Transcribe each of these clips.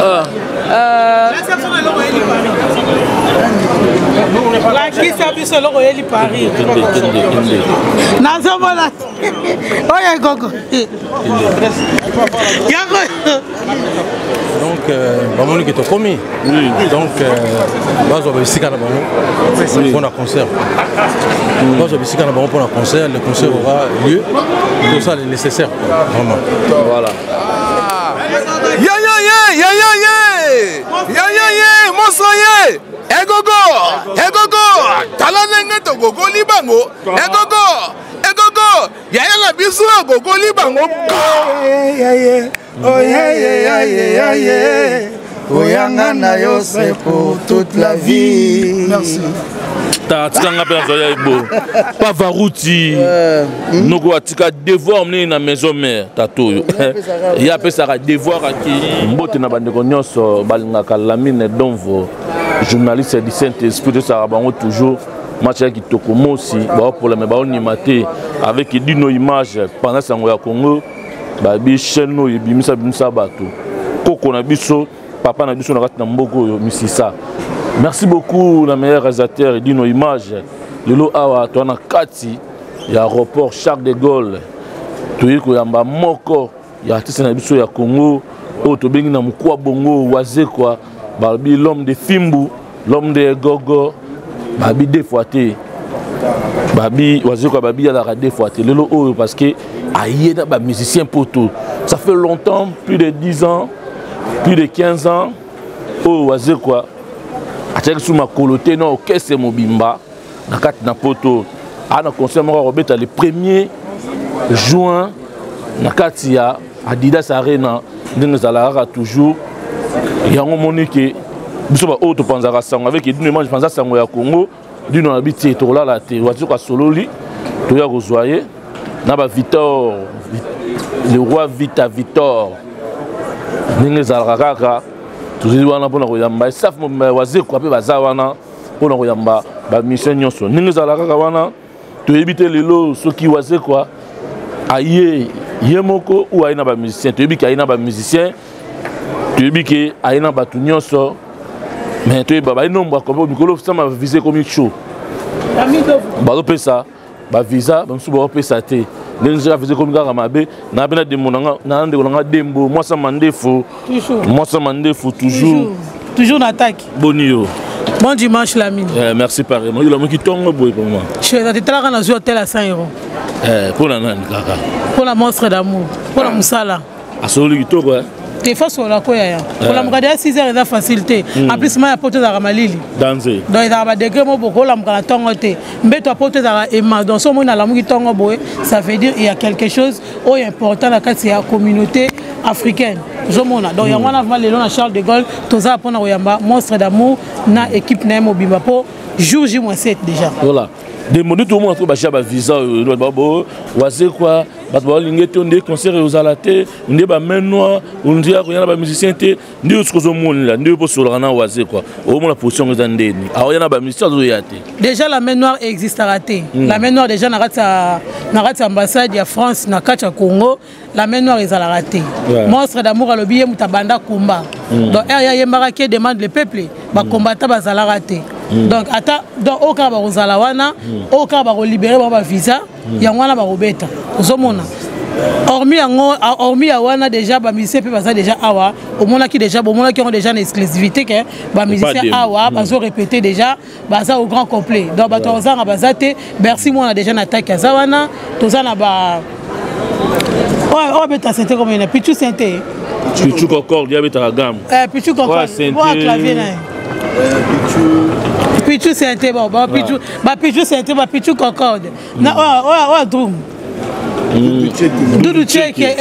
Ah. Lakisa biso eloko oyeli Paris. Nazomona oyo ekoko yango. Donc bamoni ke tokomi, donc bazwa bisika na bango mpona concert, bazwa bisika na bango mpona concert. Le concert aura lieu, tout ça, le nécessaire vraiment. Voilà. Ye ye ye ye ye ye ye ye ye mosro ye egogo egogo, tala ndenge togogoli bango, egogo egogo, yaya na biso agogoli bango. Oyanga na yo, c'est pour toute la vie. Merci. Atika nga mpe nazwa ya ebo Pavaruti noko, atika devoir monene na maison mère. Tata oyo ye apesaka devoir. Akei. Mbote na bandeko nyonso balingaka Lamine Donvo, journaliste du Saint Esprit. Tosalaka bango toujours match ya kitoko. Mosi baopola me baonima te avec Dino Image pendant sango ya Congo. Babi chaîne oyo ebimisa bimisa bato, koko na biso, papa na biso na kati na mboka oyo misisa. Merci beaucoup na meilleur réalisateur Dino Image. Lelo awa toza na kati ya aéroport Charles de Gaulle, toyei koyamba moko ya artiste na biso ya Congo oyo tobengi na mokwa bongo Wazekwa. Balobi l'homme de fimbu, l'homme de gogo, babi deux fois te. Babi Wazekwa, babi alaka deux fois te. Lelo oyo parce que aye na bamusicien poto, ça fait longtemps, plus de 10 ans, plus de 15 ans oyo Wazekwa atiaki su makolo te na orchestre mobimba na kati na poto. Aa na concert moko akobeta le 1er juin na kati ya Adidas Arena, ndenge ezalaka kaka toujours. Yango omoni ke biso baoyo topanzaka sango avec Dino Image, panza sango ya Congo, Dino na bi tie, tokolala te. Wazekwa asololi, toya kozwa ye na baVictor le roi Vita Victor, ndenge ezalaka kaka. Tozali wana mpona koyamba staff mobimba ya Wazekwa, mpe baza wana mpona koyamba bamission nyonso, ndenge ezalaka kaka wana. Toyebi te lelo soki Wazekwa aye ye moko ou aye na bamusicien. Toyebi ke aye na bamusicien, toyebi ke aye na bato nyonso, mais toyeba baye nombre ya mikolo. Sama visa ekomi chaud, bazopesa bavisa, bamosusu baopesa te. Ndenge soki visa ekomi kaka mabe na mpe na dembo na ndeko na nga Dembo mwasa mandefu, mwasa mandefu toujours. Toujours na attaque. Boni yo? Bon dimanche, Lamine. Merci pareillement. Yo lamuki ntongo boye vraiment. Tetalaka nazwi hotel à 100 euros. Mpo na nani kaka? Mpo na Monstre d'amour, mpo na mosala. Asololi kitoko. Te, fa solola ko yaya. Kolamuka deya 6 heures eza facile te. En plus mai ya poto ezalaka malili. Danze. Donc ezalaka badegré mo boye, kolamuka na ntongo te. Mbeto ya poto ezalaka ema. Donc so omoni nalamuki ntongo boye, ça veut dire il y a quelque chose oyo important na kati ya communauté africaine, ozomona. Donc yango wana vraiment lelo na Charles de Gaulle toza mpona koyamba Monstre d'amour na équipe na ye mobimba mpo jour J moins 7 déjà. Voilà, demoni tomona to basia bavisa oyo Wazekwa, bato baolingi te nde concert ezala te, nde bamain noire ondi akoya na bamusicien te. Nde yo soki ozomonela nde yo mpo osolaka na Wazekwa, omona position yango eza ndeni, aoya na bamusicien, azoya te. Déjà la main noire existaka te. La main noire déjà na kati ya ambassade ya France na kati ya Congo, la main noire ezalaka te. Monstre d'amour alobi ye moto abanda kumba. Donc ere ye ayembaka ke demande le peuple, bacombattant bazalaka te. Donc ata donc oyo kaka bakozala wana, oyo kaka bakolibere bango bavisa, yango wana bakobeta, ozomona. Hormis yango, hormis ya wana, déjà bamusicien mpe baza déjà awa. Omonaki déjà, bomonaki yango déjà na exclusivité ke bamusicien awa bazo répéter déjà, baza au grand complet. Donc bato bazanga baza te. Bercy mwana déjà na attaque aza wana. Toza na ba oyo abeta synthé comme ena Pichu synthé. Pichu Concorde abetaka gamme. Pichu Concorde clavier na ye, Pichu synthé. Bon, ba Pichu, ba Pichu synthé, ba Pichu Concorde na oyo drum, Dudu Cheke,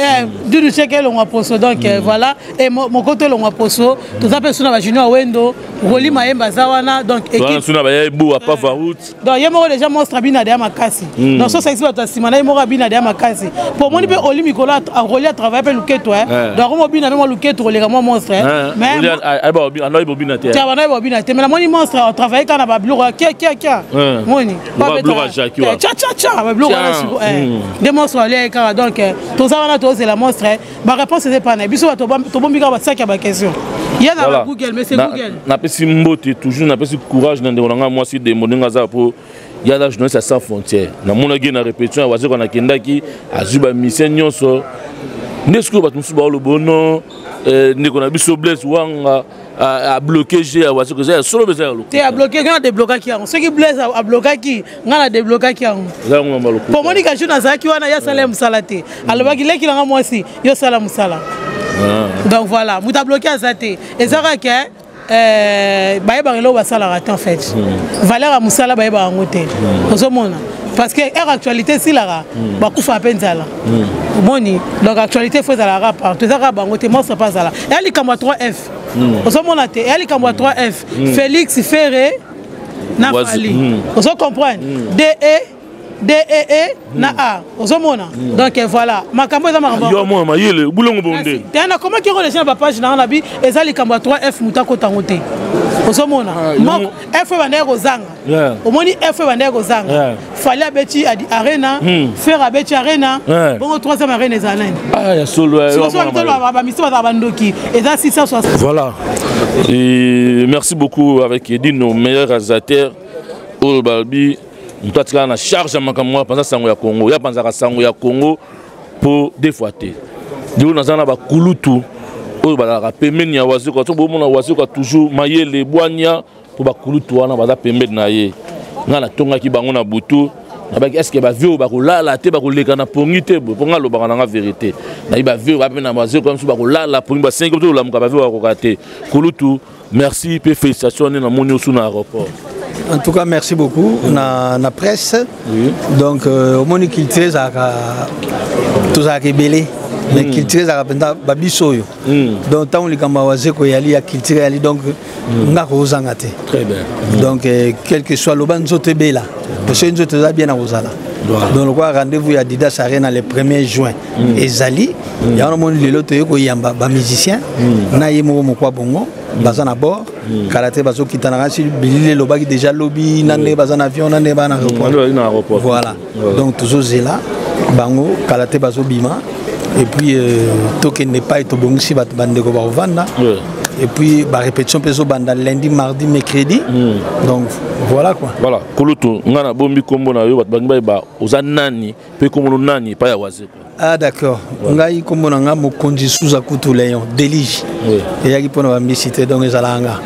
Dudu Cheke elongwa poso. Donc voilà, et mokoto elongwa poso. Toza mpe suna bajunior Wendo, Roli Mayemba aza wana. Donc équipe suna baya ebu apa Varut. Donc ye moko déjà monstre abina deya makasi. Donc so osangisi bato ya nsima na ye moko, abina deya makasi po omoni mpe oli mikolo Roli atravaille mpe luketo. Donc akomi obina mpe mwa luketo koleka mwa monstre. Bobina te. Bana bobina te, mais namoni monstre atravaille kaka na babiloko ya kia kia kia, moni cha cha cha, babiloko wana nde monstre. Monstre alia ye kaka. Donc toza wana, tozela monstre, baréponse eza epai na biso. Bato tobombi kaka basaki ya baquestion ye na Google, mais c'est Google. Napesi mbote toujours, napesi courage na ndeko na ngai mwasi Dembo, ndenge aza po ye aza journaliste ya Sans Frontière. Namonaki ye na répétition ya Wazekwa, nakendaki, azwi bamusicien nyonso. Nde sikoyo bato mosusu baoloba no ndeko na biso Blaise Wanga abloqué g ya Wazekwa. Eza ya solo mpe eza ya lokuta? Te, abloqué, ngai na déblokaki yango. Soki Blaise ablokaki, ngai na déblokaki yango. Eza yango mamba lokuta. Po monika jour nazalaki wana, ye asala ye mosala te, alobaki: "Leki nanga mwasi, yo osala mosala." Donc voilà, moto abloqué aza te. Eza kaka bayebaka eloko basalaka te. En fait, valeur ya mosala bayebaka yango te. Ozomona, parce que heure actualité esilaka, bakufaka mpe nzala. Omoni, donc actualité faut ezalaka partout. Eza kaka bango te, monstre mpe azala. Eya likambo ya 3 F. Ozomona te, eya likambo ya 3 F: Félix, Ferre na Fally. Ozo comprendre? D E D E E na A. Ozomona? Donc voilà, makambo eza makambo. Yo mwana mayele, bulongo bonde. Te, nakomaki yango deja na bapage nanga na bi. Eza likambo ya 3 F, moto akotango te. Ozomona, moko F ebandaki kozanga. Omoni, F ebandaki kozanga. Fally abeti Arena, Ferre abeti Arena, bongo troisième arena ezala nani? Ya solo. Bamisi bazala bandoki, eza 660. Voilà, et merci beaucoup avec Edino, meilleur réalisateur oyo balobi moto atikala na charge ya makambo wana, mpanza sango ya Congo. Ya panzaka sango ya Congo mpo deux fois te. Lelo naza na bakulutu oyo bazalaka pembeni ya Wazekwa. So bomona Wazekwa toujours mayele, bwania, mpo bakulutu wana baza pembeni na ye. Ngai natongaki bango na butu, nabaki: "Est-ce bavieux oyo bakolala te, bakoleka na pongi te?" Boye mpo ngai alobaka nanga vérité. Nayebi bavieux oyo bape na Wazekwa mosusu bakolala pongi ba 5 to olamuka, bavieux bakoka te. Kulutu, merci mpe félicitation nde namoni osu na aéroport. En tout cas, merci beaucoup na presse. Oui. Donc, omoni, culture ezalaka, tozalaka ebele, mais culture ezalaka mpenza babiso oyo. Donc ntango likambo ya Wazekwa eyali, ya culture eyali, donc nga kozanga te. Très bien. Donc quel que soit, loba nzoto ebela, soki nzoto eza bien na kozala. Donc lokola rendez-vous ya Adidas Arena le 1er juin ezali, yango namoni lelo toye koyamba bamusicien na ye moko mokwa bongo baza na bord. Kala te bazokita na kasi bilili elobaki déjà lobi na ndenge baza na avion, na ndenge baza na aéroport. Voilà, donc tozozela bango, kala te bazobima. Et puis tokende epai tobongisi bato, bandeko bakovanda. Et puis barépétition mpe ezobanda lundi, mardi, mercredi. Donc voilà quoi. Voilà, kulutu, ngai nabombi nkombo na yo, bato bangi bayeba oza nani mpe nkombo no nani epai ya Wazekwa. Ah d'accord, ngai nkombo na nga Mokonzi Suza Kutu Léon Delige. Eyaki mpona bambisi te, donc ezalaka nga.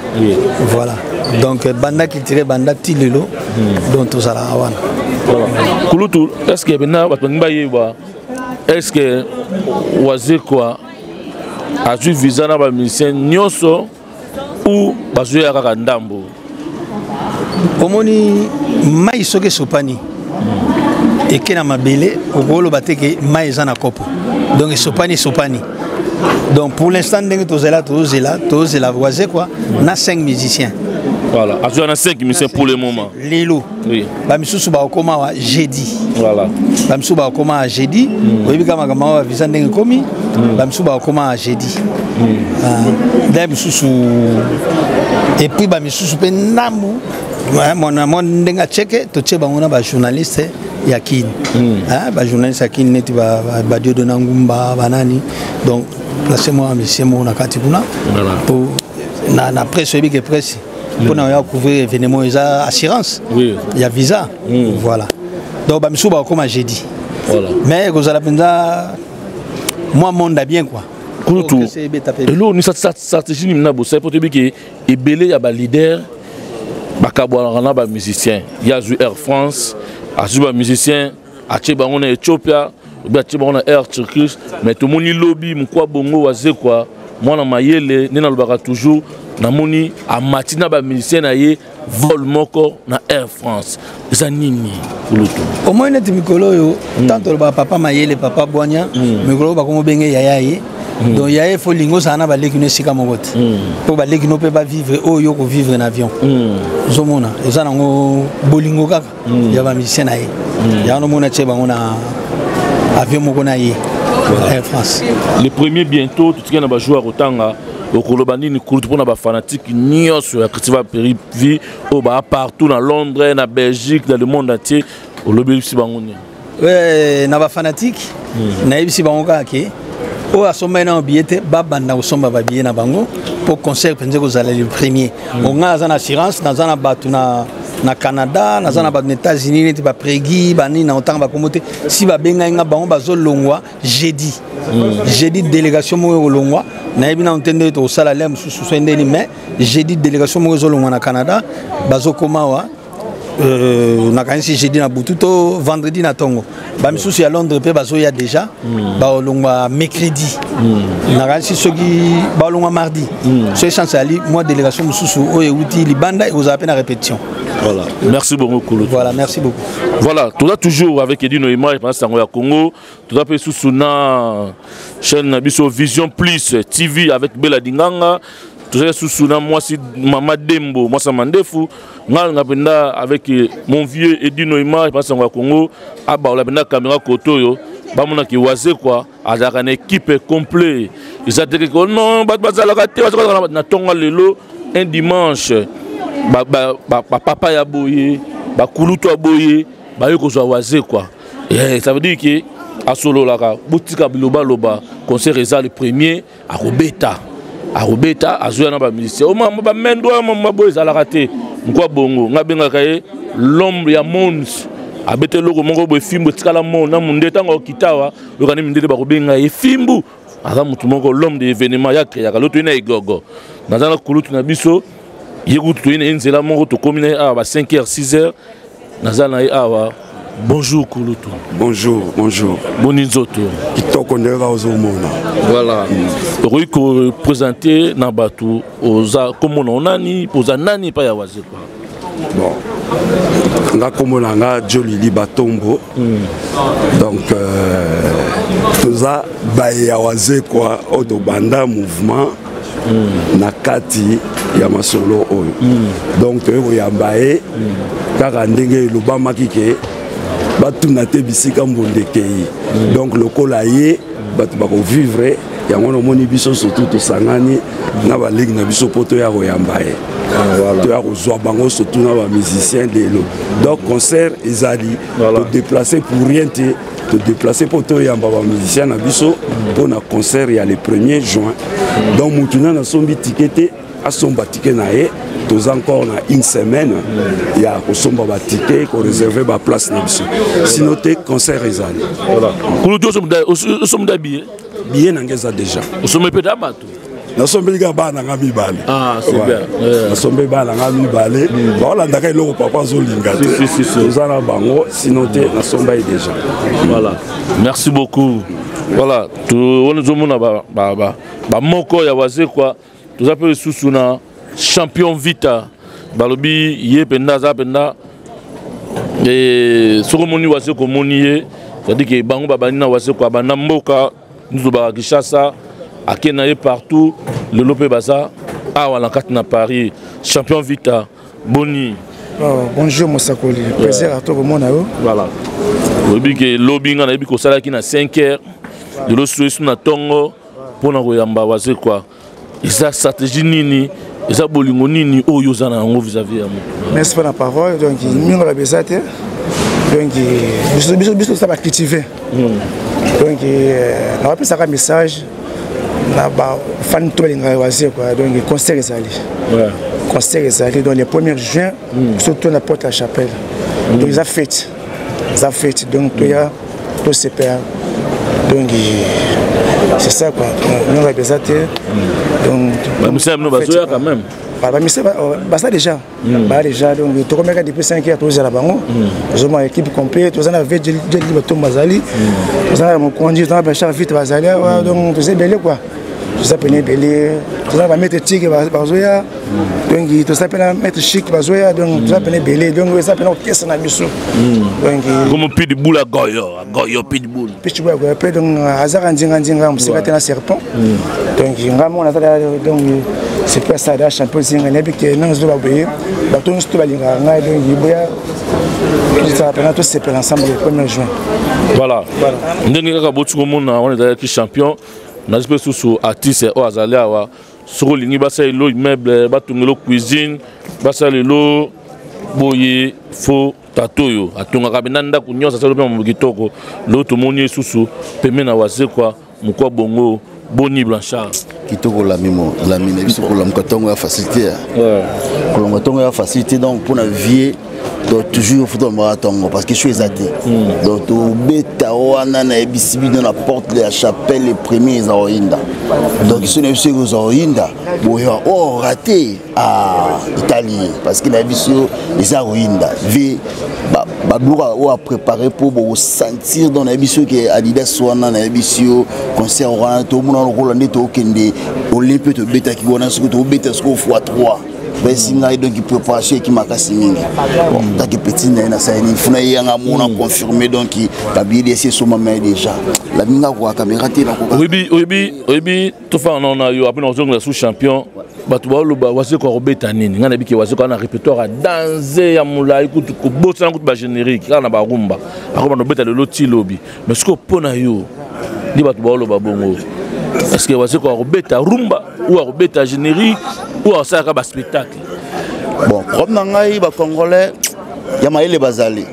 Voilà, donc banda culture, banda ti lelo, donc tozalaka wana. Voilà. Kulutu, est ce que bena bato balingi bayeba, est ce que Wazekwa azwi visa na bamusicien nyonso ou bazoya kaka ndambo? Omoni, mai soki esopani, eke na mabele, okoloba te ke mai eza na kopo. Donc esopani, esopani. Donc pour l'instant, ndenge tozela, tozozela, tozozela Wazekwa na 5 musiciens. Voilà, azwa na 5 musiciens pour le moment. Lelo. Bamisusu bakokoma wa jeudi. Bamisusu bakokoma wa jeudi. Oyebi kaka makambo awa, visa ndenge ekomi. Bamisusu bakokoma wa jeudi, nde misusu. Et puis bamisusu mpe ndambu mwa ndenge acheke, totie bango na bajournaliste ya Kini, bajournaliste ya Kini neti badiodo na Ngumba, banani. Donc place mwa musicien moko na kati kuna po na presse. Oyebi ke presse mpona oya couvrir événement eza assurance ya visa. Voilà, donc bamisusu bakokoma jeudi. Mais ekozala mpenza mwa monde ya bien quoi. Kulutu, eloko ni stratégie nini na bosali mpo toyebi ke ebele ya baleader bakabwanaka na bamusicien? Ye azwi Air France, azwi bamusicien, atie bango na Ethiopia obi atie bango na Air Turkish. Mais tomoni lobi mokwa bongo Wazekwa, mwana mayele nde nalobaka toujours, namoni amati na bamusicien na ye vol moko na Air France. Eza nini, kulutu? Omoi neti mikolo oyo, tant tolobaka papa mayele, papa bwanya, mikolo oyo bakomo benge yaya ye. Donc yaya, efo lingi ozala na baleki no esika moko te, mpo baleki no mpe bavivre oyo yo kovivre na avion. Ozomona, eza nango bolingo kaka ya bamusicien na ye. Yango nomona tie bango na avion moko na ye, Air France. Le premier bientôt, totikali na bajoueur kotanga. Okoloba nini, kulutu, mpona bafanatike nyonso ya Christian Perivi oyo baa partout na Londres, na Belgique, dans le monde entier? Olobi bisi bango nini? Na bafanatique, nayebisi bango kaka ke oyo asombaki nano billet te, babanda kosomba babillet na bango mpo concert mpenza ekozala le premier. Onga aza na assurance, naza na bato na Canada, naza na bato na États-Unis, neti bapregi banini na otanga bakombo te. Si babengai nga, bango bazolongwa jeudi. Jeudi délégation moko ekolongwa, nayebi nano te ndenge tokosala le mosusu so ndeni, mais jeudi délégation moko ezolongwa na Canada, bazokoma awa. Nakanisi jeudi na butu to vendredi na ntongo. Bamisusu ya Londres mpe bazoya déjà, balongwa mercredi. Nakanisi soki balongwa mardi, soki chance ali mwa délégation mosusu oyo euti libanda ekozala mpe na répétition. Voilà, merci beaucoup, Kolo. Voilà, merci beaucoup. Voilà, toza toujours avec Edino Image, pendant sango ya Congo. Toza mpe susu na chaîne na biso Vision Plus TV avec Bela Dinganga. Tozali susu na mwasi mama Dembo, mwasi ya mandefu. Ngai nga mpenza avec mon vieux Edino Image, pendant sango ya Congo. Abaola mpenza caméra koto oyo bamonaki Wazekwa azalaka na équipe complet. Eza te keke non, bato bazalaka te, bazalaka na ntongo lelo un dimanche, bapapa ya boye, bakulutu ya boye, baye kozwa Wazekwa. Ça veut dire que asololaka. Botika bilobaloba, concert eza le premier, akobeta, akobeta, azoya na bamusicien omama bamendo mama boye ezalaka te. Nkwa bongo nga abengaka ye l'homme ya mons, abeta eloko moko boye, fimbu etikala mo na munde. Ntango akokita awa, oyokani mindele bakobenga ye fimbu. Aza motu moko, l'homme de événement ya créaka lo. Toye na egogo, naza na kulutu na biso, ye kutu toye na ye nzela moko, tokomi na ye awa ba 5 heures, 6 heures. Naza na ye awa. Bonjour kulutu. Bonjour, bonjour. Boni nzoto? Kitoko ndenge kaka ozomona. Voilà, okoki koprésente na bato oza komona onani, oza nani epai ya Wazekwa? Bon, nga kombo na nga Jolili Batombo. Donc toza baye ya Wazekwa oyo tobanda mouvement na kati ya masolo oyo. Donc toye koyamba ye kaka ndenge elobamaki ke batuna te bisika mbonda ekei. Donc lokola ye bato bakovivre yango, namoni biso surtout tosangani na baligue na biso mpo toya koyamba ye, toya kozwa bango surtout na bamusicien lelo. Donc concert ezali, todéplace pour rien te, todéplace mpo toyamba bamusicien na biso mpo na concert ya le 1er juin. Donc motu nani asombi ticket te, asomba ticket na ye. Toza encore na une semaine ya kosomba baticket, koréserve baplace na biso, sinon te concert ezali. Kulutu, osomba billet? Billet na nga eza déjà. Osombi mpe da bato? Nasombeli kaka bana na nga mibale. Ah, c'est bien. Nasombeli bana na nga mibale, baolandaka eloko papa azolinga te, toza na bango, sinon te nasomba ye déjà. Voilà, merci beaucoup. Voilà, wana ozomona bamoko ya Wazekwa. Toza mpe lisusu na champion Vita. Balobi ye mpenza aza mpenza, soki omoni Wazekwa, omoni ye, c'est-à-dire ke bango babandi na Wazekwa, abanda mboka nzobaka Kinshasa, ake na ye partout, lelo mpe baza awa na kati na Paris. Champion Vita, boni? Oh, bonjour mosakoli, plaisir à toi komona yo. Voilà, oyebi ke lobi nga nayebi kosalaki na 5 heures, lelo so esu na ntongo mpona koyamba Wazekwa. Eza stratégie nini, eza bolingo nini oyo oza na yango vis-à-vis ya moto? Merci pour la parole. Donc mingi oloba eza te. Donc biso toza bacultive. Donc nakopesaka message na bafani to balingaka Wazekwa. Donc concert ezali, concert ezali donc le 1er juin, surtout na Porte la Chapelle. Donc eza fête, eza fête. Donc toya tosepela. Donc c'est ça quoi, nyongo eza te. Donc bamisala bino bazoya quand même? Bamisa baza déjà, baa déjà. Donc tokomeka depuis 5 heures, tozala bango, ozomona équipe complète. Toza na vjeli batombo bazali, toza na mokonzi, toza na bachar vite bazali awa. Donc toza ebele quoi, toza pene ebele. Toza na bamaître tike bazoya, donc toza mpe na maître chic bazoya. Donc toza pene ebele. Donc eza pene orchestre na biso. Donc comme pitbull agoyo agoyo pitbull. Pitbull agoyo mpe. Donc azaka nzinga nzinga mosika te na serpent. Donc nga moko naza, donc c'est pas ça da champion zinga. Nayebi ke nanga zoba boye, bato nyonso to balingaka ngai. Donc boya, tozala mpena, tosepela ensemble le 1er juin. Voilà, ndenge kaka boti komona wana ezalaki champion. Nazi mpe susu artiste oyo azali awa. Soki olingi basala elo immeuble, batongelo cuisine, basala elo boye, fo. Tata oyo atongaka mpenza ndako nyonso, asali mpe mambo kitoko. Lelo tomoni ye susu pembeni na Wazekwa mokwa bongo. Boni Blanchard? Kitoko, lamimo lami na biso. Kolamuka ntongo ya facilité, kolonga ntongo ya facilité. Donc mpona vie, donc toujours faut tolambaka ntongo parce que show eza te. Donc tobeta wana, nayebisi bino, na Porte de la Chapelle, le premier eza oyinda. Donc so nayebi soki kozwa oyinda boya o raté etali ye, parce que nayebi so eza koyinda ve babiloko oyo apréparé mpo bokosentir. Donc nayebi soki Adidas wana, nayebi si yo concert wana tomona lokola nde tokende Olympie, tobetaki wana, soki tobeta soki fois 3 besi ngai. Donc préparation eki makasi mingi. Bon, taki petit na ye nasali nini, funa yeyanga mona confirmé. Donc babillet esi esomama ye déjà, laminga akoka caméra te, nakoka. Oyebi, oyebi, oyebi, tofanda na yo, apres nazongela sous champion. Bato baoloba Wazekwa kobeta nini? Ngai nayebi ke Wazekwa na répertoire ya danse ya molai, kutu kobosana kutu bagénérique kaka na barumba akobanda kobeta lelo ti lobi. Mais sikoyo mpo na yo nde bato baoloba bongo, est ce que Wazekwa akobeta rumba ou akobeta générique ou akosalaka baspectacle? Bon, problème na ngai, bacongolais ya mayele bazali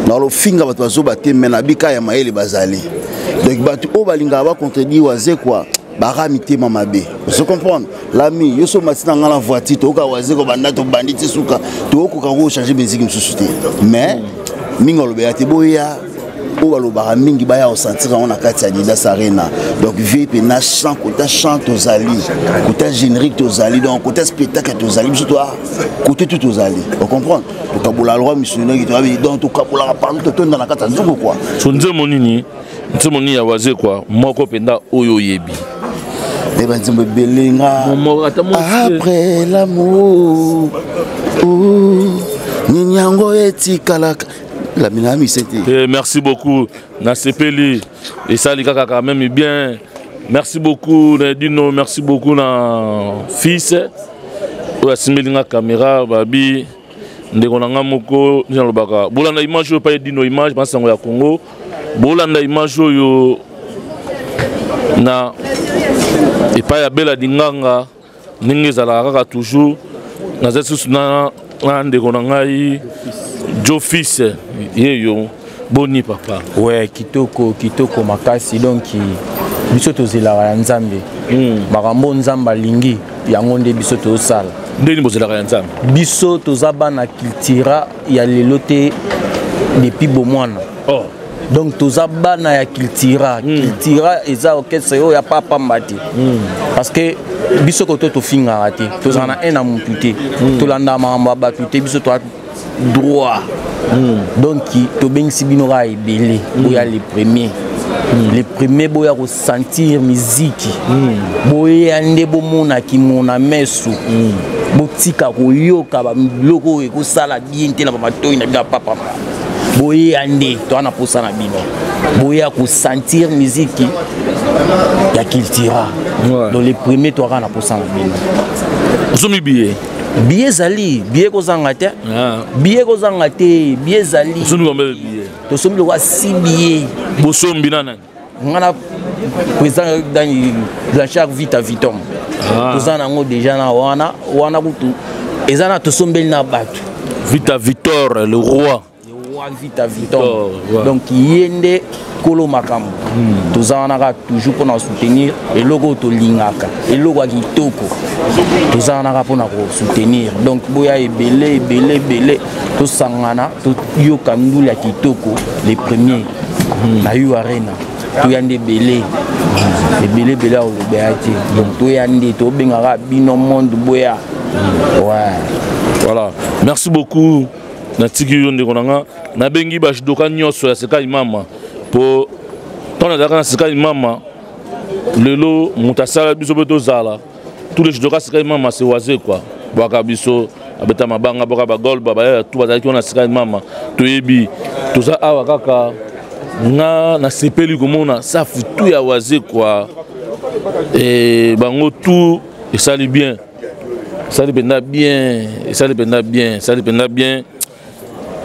na lofinga, bato bazoba te, me na bika ya mayele bazali. Donc bato oyo balingaka bacontredire Wazekwa bara mitema mabe, ozo comprendre? Lami yo so mati na ngai na voiture, toyoka Wazekwa banda tobandi ti suka, toyokoka kochange musique mosusu te. Mais mingi alobela te, boya oyo balobaka mingi baya kosentir yango na kati ya Adidas Arena. Donc vie mpena chant, kota chant tozali, kota générique tozali, donc kota spectacle tozali, biso toa kote tu tozali, ocomprendre? Tokabola loi misuni, donc toabi, donc tokabolaka partout, totonda na kati ya nzungu quoi. So nzembo nini, nzembo nini ya Wazekwa moko mpenza oyo oyebi? E banzembo ebele nga. Après l'amour, nini yango etikalaka, lamina mise te. Eh, merci beaucoup, nasepeli, esali kaka quand même bien. Merci beaucoup na Dino, merci beaucoup na fils oyo asimbeli nga caméra. Babi ndeko na nga moko nde nalobaka, bolanda image oyo epai Dino Image, masango ya Congo. Bolanda image oyo na epai ya Bela Dinganga, ndenge ezalaka kaka toujours. Naza lisusu na ndeko na ngai Jo Fils ye yo. Boni papa? Ouais, kitoko, kitoko makasi. Donc biso tozelaka ya Nzambe. Makambo Nzambe alingi, yango nde biso tozosala. Ndeni bozelaka ya Nzambe? Biso toza bana Cultura ya lelo te, depuis bomwana. Oh. Donc toza bana ya Cultura. Cultura eza orchestre oyo ya papamba te, parce que biso koto tofingaka te, tozala na un na mutu te, tolandaka makambo ya bato te, biso toa droit. Donc tobengisi bino kaka ebele, boya le premier, le premier, boya kosentir miziki, boya nde bomonaki mona meso, botika koyoka biloko oyo ekosala bien te na bamatoi na bino ya papamba. Boya nde, toza na posa na bino, boya kosentir miziki ya Cultura. Donc le premier, toaka na posa na bino. Osomi billet? Billet ezali, billet kozanga te, billet kozanga te, billet ezali. Osombi combien de billet? Tosombi lokwa 6 billet. Bosombi na nani? Nga na président Dani Blanchard Vita Vitom. Toza nango déjà na wana wana, kutu eza na tosombeli na bato. Vita Victor le roi. Le roi Vita Vitom, donc ye nde kolo makambo. Toza wana kaka toujours mpona kosoutenir eloko oyo tolingaka, eloko ya kitoko. Toza wana kaka mpona kosoutenir. Donc boya ebele, ebele, ebele, tosangana, toyoka ndule ya kitoko le premier na U Arena. Toya nde ebele, ebele, ebele ya koloba ya te. Donc toya nde, tobengaka bino monde, boya, ouais. Voilà, merci beaucoup. Natiki yo ndeko na nga, nabengi bajudoka nyonso ya Sekai Mama, mpo ntango nazalaka na Sekai Mama, lelo moto asala biso mpe tozala tous les judoka Sekai Mama, c'est Wazekwa bwaka biso, abeta mabanga, bwaka bagolba, bayaya tu bazalaki wana Sekai Mama. Toyebi toza awa kaka nga nasepeli komona safu tu ya Wazekwa e, bango tu esali bien, esali mpenza bien, esali mpenza bien, esali mpenza bien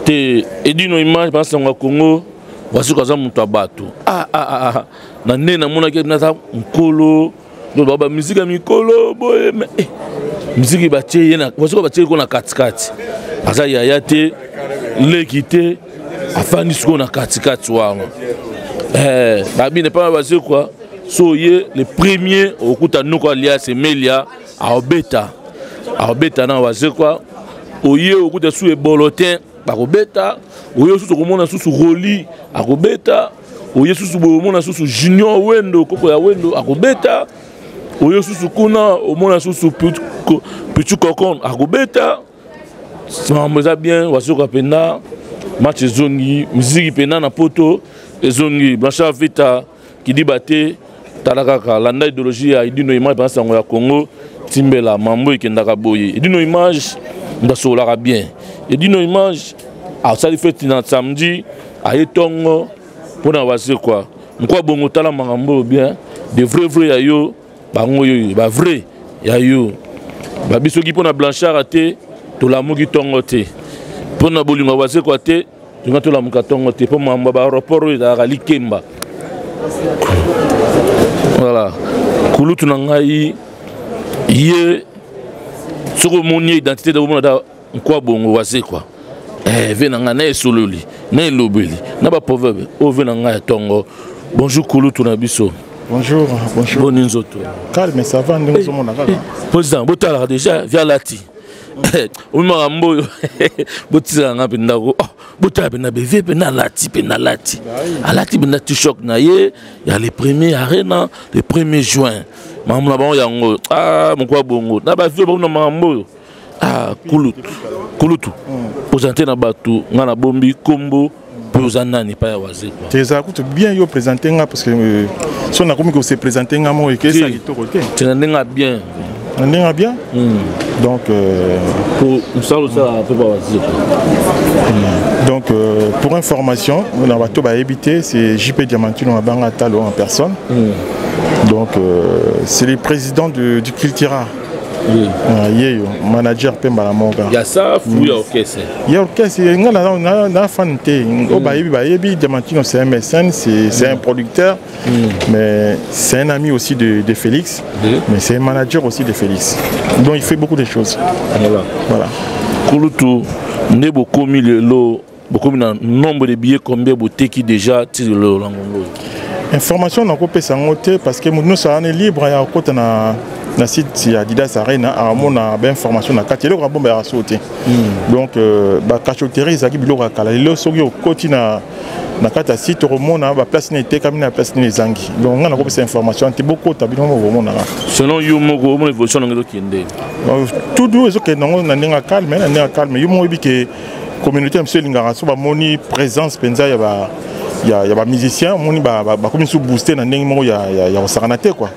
te. Edino Image, basango ya Congo, Wazekwa aza moto ya bato. Ah, ah, ah, ah. Na nde namonaki naza nkolo, ba bamusike ya mikolo boye, mais eh, Miziki batie ye na Wazekwa, batie ye ko na katikati, aza yaya te, leki te, afandi sikoyo na katikati wana. Eh, babine pa Wazekwa, so ye le premier okuta noko alias Emelia aobeta, aobeta na Wazekwa. Oye okuta su ebolotin bakobeta, oye susu okomona susu Roli akobeta, oye susu boye omona susu Junior Wendo, koko ya Wendo akobeta, oye susu kuna omona susu Pichu Kokon akobeta. Makambo eza bien. Wazekwa mpenza, match ezongi, miziki mpenza na poto ezongi. Blanchard Vita kidiba te, tala kaka, landa idéologie ya Edino Image mpenza, sango ya Congo timbela mambo ekendaka boye. Edino Image ndasololaka bien. Edino Image asali feti na samedi, aye ntongo mpona Wazekwa mokwa bongo. Tala makambo oyo bien, de vrai vrai ya yo, bango oyo ba vrai ya yo babi. Soki mpona Blanchard te, tolamuki ntongo te. Mpona bolingo ya Wazekwa te, tonga tolamuka ntongo te, mpo mambo ya baaéroport oyo ezalaka likemba. Voilà, kulutu na ngai ye, soki omoni ye identité, omona ta nkwa bongo Wazekwa. Eh, ve na ngai na esololi na elobeli na baproverbe oyo, ve na ngai ya ntongo. Bonjour kulutu na biso. Bonjour, bonjour. Boni nzoto? Calme, ça va, ndenge ozomona kaka. Président, botalaka déjà via lati omi makambo oyo, botisaka nga mpe ndako. Oh, botala mpenza bevie mpenza, alati mpenza, alati, alati mpenza t-shirt na ye ya le premier arena le 1er juin. Makambo na bango yango. Ah, mokwa bongo na bavie bango na makambo oyo. Ah, kulutu, kulutu, présente na bato. Nga na bombi kombo mpe oza nani epai ya Wazekwa? Te, ezala kutu bien yo présente nga, parce que so nakomi kose présente nga moko, ekesa kitoko te. Te, na ndenge ya bien. Na ndenge ya bien. Donc po mosala osalaka mpe ba Wazekwa. Donc pour information na bato bayebi te, c'est JP Diamantino Mabanga Talo en personne. Donc c'est le président du Cultura. Oui. Ye yo manager mpe mbala moko. Ya safu ya orchestre. Ya orchestre. Nga na fan te oyo bayebi, bayebi Diamantino, c'est un mécène, c'est un producteur, mais c'est un ami aussi de Félix, mais c'est un manager aussi de Félix, donc il fait beaucoup de choses. Voilà. Voilà. Kulutu, nde bokomi lelo, bokomi na nombre de billets combien boteki déjà ti lelo na ngongo? Information nakopesa yango te, parce que moto nyonso aza libre ya kokota na site ya Adidas Arena, amona bainformation na kati. Eloko ya bomba ya so te. Donc bacachotterie ezalaki biloko ya kala. Lelo soki okoti na kati ya site, okomona baplace nini etekami na place nini ezangi. Donc ngai nakopesa information te, bokota bino moko bomonaka. Selon yo moko, omona évolution nango ezokende? Tudu ezokende yango na ndenge ya calme, na ndenge ya calme. Yo moko oyebi ke communauté na biso elingaka so bamoni présence mpenza ya bamusicien, omoni bakomi so booste na ndenge moko ya kosakana te quoi.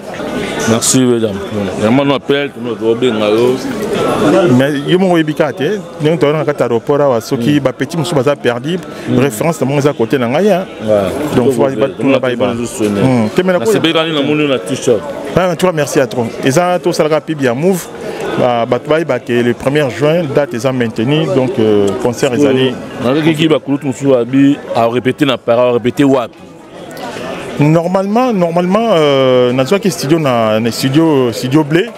Merci mesdames, vraiment no appel tobenga yo. Mais yo moko oyebi kaka te ndenge toza na kati ya aéroport awa, soki bapetit mosusu baza perdu, référence na bango eza côté na ngai. Donc faut batuna bayeba. Nasepelaki namoni na t-shirt. En tout cas, merci à trop. Eza tosalaka pub ya Move, bato bayeba ke le 1er juin, date eza maintenu, donc concert ezali. Nakokiki bakulutu mosusu babi arépété na Paris, arépété wapi? Normalement, nazwaki studio na studio Blé.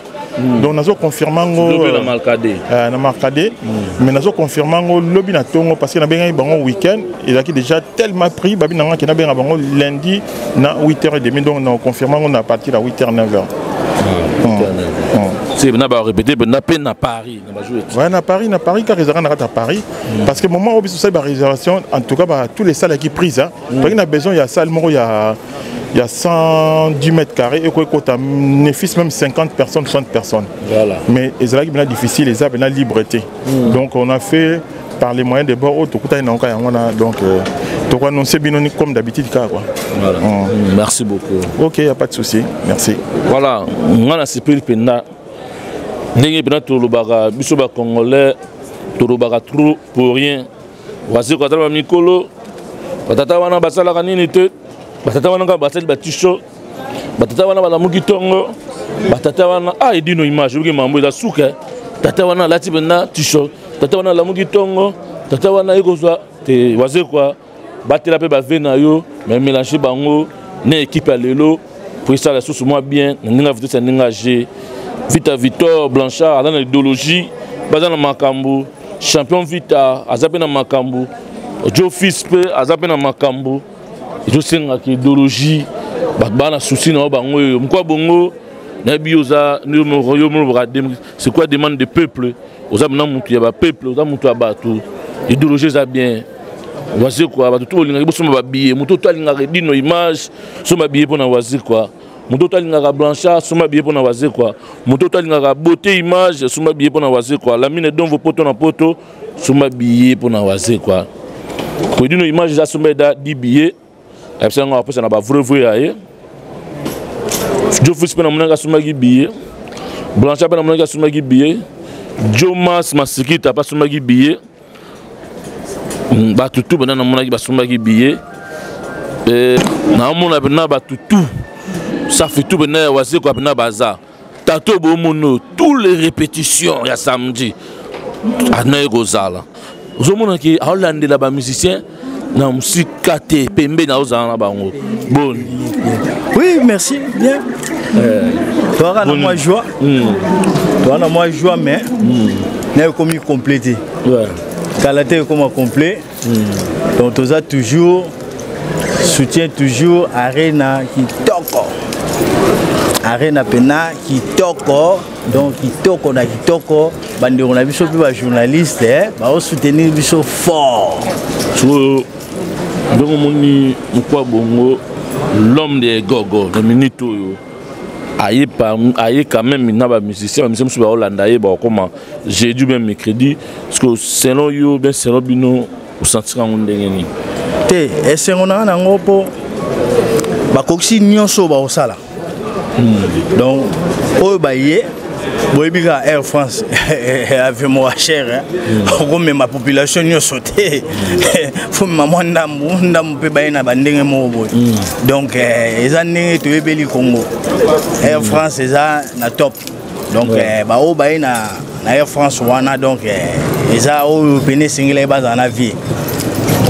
Donc nazo confirme yango. Na Markade. Na Markade. Mais nazo confirme yango lobi na ntongo, parce que nabengaki bango week-end, ezalaki déjà tellement pris. Babi na nga ke nabenga bango lundi na 8h30. Donc na confirme yango na partir ya 8h, 9h. Na barépété mpenza mpe na Paris na bajour? Ouais, na Paris, na Paris kaka, ezalaka na kati ya Paris. Parce que moment oyo biso osali baréservation, en tout cas ba, tous les salles yaki prise. Toyaki na besoin ya salle moko ya 110 mètres carrés ekoki kota nefis même 50 personnes, 60 personnes. Voilà. Mais ezalaki mpena difficile, eza mpena libre te. Donc on a fait par les moyens de bord oyo tokutani na yango yango wana. Donc tokoannonce bino comme d'habitude kaka quoi. Voilà. Merci beaucoup. Ok, y a pas de souci, merci. Voilà, nga nasepeli mpenza ndenge mpenza tolobaka, biso bacongolais tolobaka trop pour rien. Wazekwa atala bamikolo, batata wana basalaka nini te, batata wana kaka basali batisho, batata wana balamuki ntongo, batata wana. Ah, Edino Image, oyoki mambo eza suka. Tata wana alati mpenza t-shirt, tata wana alamuki ntongo, tata wana ye kozwa te. Wazekwa, batela mpe bave na yo, mais mélange bango na équipe ya lelo po esala susu mwa bien na ndenge ya vitesse, ya ndenge ya g. Vita Victor Blanchard aza na idéologie, baza na makambo. Champion Vita aza mpe na makambo. Joe Fils mpe aza mpe na makambo. Ezosengaka idéologie, bato baa na souci na yo bango oyo mokwa bongo nayebi yo oza yo molobaka c'est quoi demande de peuple, oza mna motu ya bapeuple, oza motu ya bato. Idéologie eza bien Wazekwa, bato to bolingaki bosomba babillet, moto to alingaka Edino Image somba billet mpo na Wazekwa, moto to alingaka Blanchard somba billet mpo na Wazekwa, moto to alingaka Beauté Image somba billet mpo na Wazekwa, Lamine Donvo poto na poto somba billet mpo na Wazekwa. Po Edino Image eza somba eda 10 billet, ayebisa yango apesa na bavrai vrai ya ye. Jofis mpe namonaki asombaki billet, Blanchard mpe namonaki asombaki billet, Jomas Masikita mpe asombaki billet. Bato tu bana namonaki basombaki billet, naomona mpena bato tu safi tu mpena ya Wazekwa mpena baza tato bomona oyo tous les répétitions ya samedi anaye kozala, ozomona ke aolandela bamusicien na mosika te, pembeni aozala na bango. Boni? Oui, merci bien. Toaka na mwa joie, toa na mwa joie, mais na ekomi complété kala te, ekoma complet. Donc toza toujours soutien, toujours Arena kitoko, Arena pena kitoko. Donc kitoko na kitoko, bandeko na biso mpe bajournaliste baosoutenir biso fort. Sikoyo ndenge omoni mokwa bongo, l'homme de gogo na minute oyo aye, aye quand même na bamusicien, bamusicien mosusu baolanda ye, bakokoma jeudi ou bien mercredi. Parce que selon yo, bien selon bino, osentir yango ndenge nini? Te, esengo na nga nango mpo bakokisi nyonso oyo bakosala. Donc oyo baye, boyebi kaka Air France avion moko cher, okomema population nyonso te, fo mema mwa ndambu ndambu mpe baye na bandenge moko boye. Donc eza ndenge toyebeli Congo, Air France eza na top. Donc baoyo baye na Air France wana, donc eza oyo pene esengelaki bazala na vie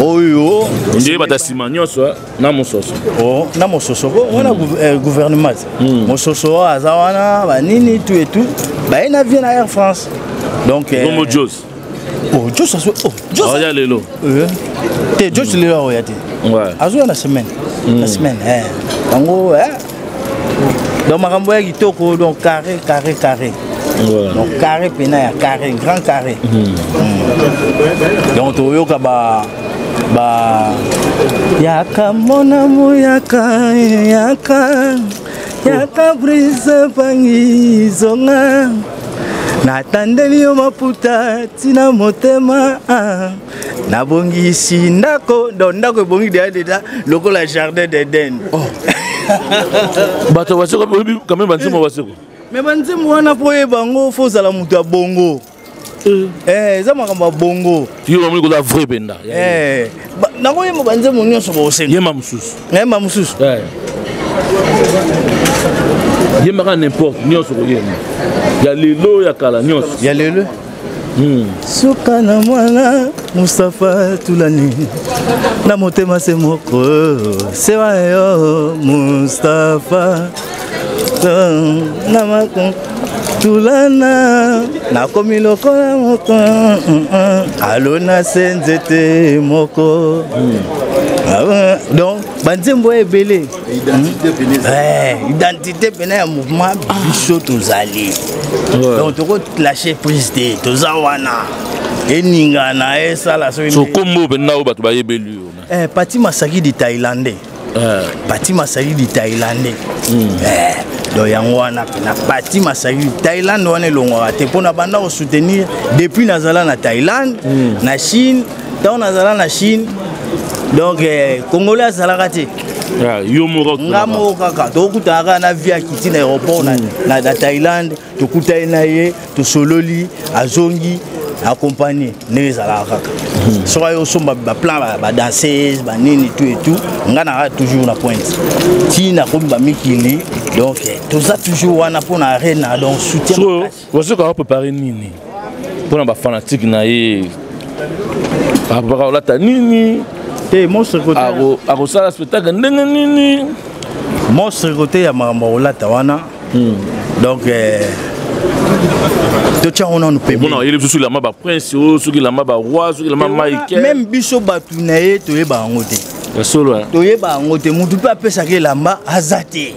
oyo. Nde bata nsima nyonso na mososo. Oh, na mososo ko wana gouvernement mososo oyo aza wana, banini tout et tout baye na vie na Air France. Donc Bongo Jos? Oh, Jos azo, oh, Jos aya lelo? Te, Jos lelo aoya te, azoya na semaine, na semaine yango. Donc makambo ya kitoko, donc carré carré carré. Donc carré pena ya carré, grand carré. Donc toyoka ba ba yaka mona moyaka yaka yaka brise pangi zonga natandeli yo maputa ntina motema, nabongisi ndako. Donc ndako ebongi deya deja lokola jardin d'Eden. Oh. Bato Baseko oyebi quand même banzembo Baseko? Mais banzembo wana, mpo oyeba yango, fo ozala moto ya bongo. Eza makambo ya bongo. Yo bamoni koza vrai mpenza. Nakoyemba banzembo nyonso bosenga. Yemba mosusu. Nayemba mosusu? Yembaka n'importe, nyonso koyemba, ya lelo, ya kala, nyonso. Ya lelo. Suka na mwana Mustapha Tulani na motema se moko sewa yo Mustapha na mako tulana, nakomi lokola moko alona se nzete moko. Donc banzembo ebele, identité pena ya mouvement biso tozali. Donc tokolâche prise te, toza wana, eningana esala. So kombo mpenza oyo bato bayebeli yo? Pati Masaki di Thaïlandais, Pati Masaki di Thaïlandais. Donc yango wana mpena Pati Masaki Thaïlande wana elongwaka te, mpo na banda kosoutenir depuis nazala na Thaïlande, na Chine. Ntango nazala na Chine, donc congolais azalaka te. Yo moko? Nga moko kaka. Tokutana kaka na vie akiti na aéroport na Thaïlande, tokutani na ye, tosololi, azongi accompagné ndenge ezalaka kaka. Soki aye osomba baplan, badanseuse, banini, tout et tout, nga naka toujours na pointe ti nakomi bamikili. Donc toza toujours wana mpona Arena, donc soutien. Wasoka apréparé nini mpona bafanatike na ye? Apaka olata nini? Te, monstre côté. Akosala spectacle ndenge nini? Monstre côté ya makambo ya kolata wana. Donc Totya yango nanu pembeni. Oyeli biso soki elamba baprince oyo, soki elamba baroi, soki elamba Mike. Même biso bato na ye toyeba yango te. Ya solo. Toyeba yango te. Motu mpe apesaka elamba aza te.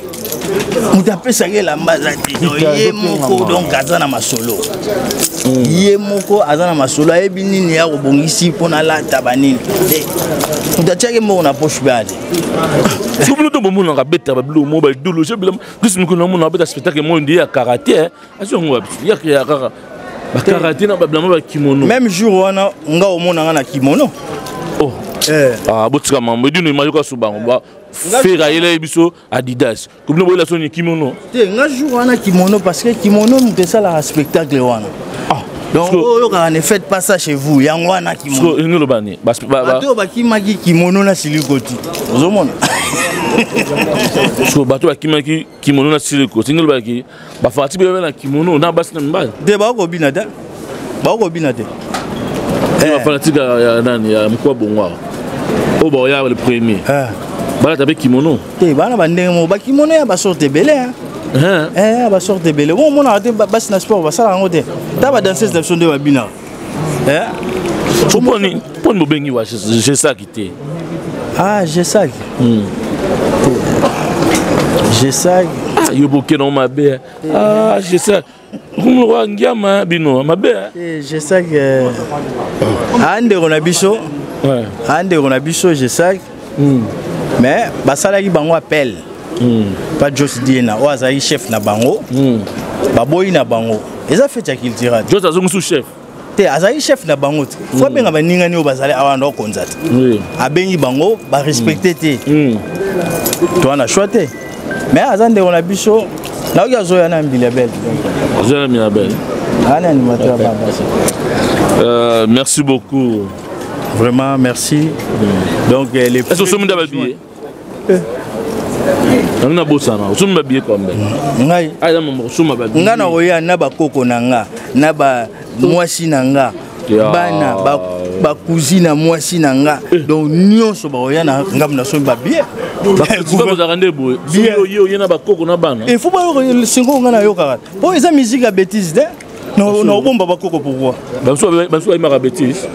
Moto apesaka elamba aza te. Ye moko donc aza na masolo. Ye moko aza na masolo, ayebi nini ya kobongisi mpona alata banini te. Moto atiaki mbongo na poche mpe ate. Soki bino to bomonaka beta babiloko moko baidologie bilamba plus mikolo namona abeta spectacle moko nde ya karate, asi yango wapi ya kaka bakarate na babilamba bakimono. Même jour wana nga omonanga na kimono. Oh. Ah, botika mambo edino emayoka so bango Ferre ayela biso Adidas, kobino boyela soni kimono. Te, nga jour wana kimono, parce que kimono moto esalaka spectacle wana. Ah. Donc oyokaka "Ne faites pas ça chez vous", yango wana kimono. Elingi oloba ni? Bato oyo bakimaki kimono na silikoti, ozomona. So bato bakimaki kimono na silikoti, elingi olobaki bafanati bebe na kimono na basi na mibali. Te, bakobina te, bakobina te. Bafanatike ya nani, ya mokwa bongwa oyo baoya le premier, balata mpe kimono. Te, bana bandenge moko bakimono ya basorte ebele, ya basorte ebele. Mo omonaka te, basi na sport basalaka yango te. Ta badanseuse na biso nde babinaka. Mponi bobengi wa Jesaki te? Ah, Jesaki, Jesaki. Yo bokena mabe. Ah, Jesaki kumulokwa ngiama bino mabe. Jesaki andeko na biso, andeko na biso Jesaki, mais basalaki bango appel pa Jos Diena oyo azalaki chef na bango, baboyi na bango. Eza fete ya cultura. Jos azongi chef? Te, azalaki chef na bango te. Fo abenga baningani oyo bazali awa na okonza te. Abengi bango, barespecte te. Toa na choix te, mais aza ndeko na biso. Nayoki azoya na Mbilia Bel. Azoya na Mbilia Bel. Ana animateur ya babasi. Merci beaucoup. Vraiment merci. Donc les Est-ce que osombi nda babillet yango nabosana? Osombi babillet combien? Ngai? Eza mambo kosomba babillet. Ngai nakoya na bakoko na nga, na ba mwasi na nga, bana, bacousine na mwasi na nga, donc nyonso bakoya na ngambo. Nasombi babillet. Bozalaka nde boye, soki oye na bakoko na bana. Il faut bayoka singo. Nga nayokaka mpo eza musique ya bétise te. Naobomba bakoko pourquoi? Basusu bayimaka bétise.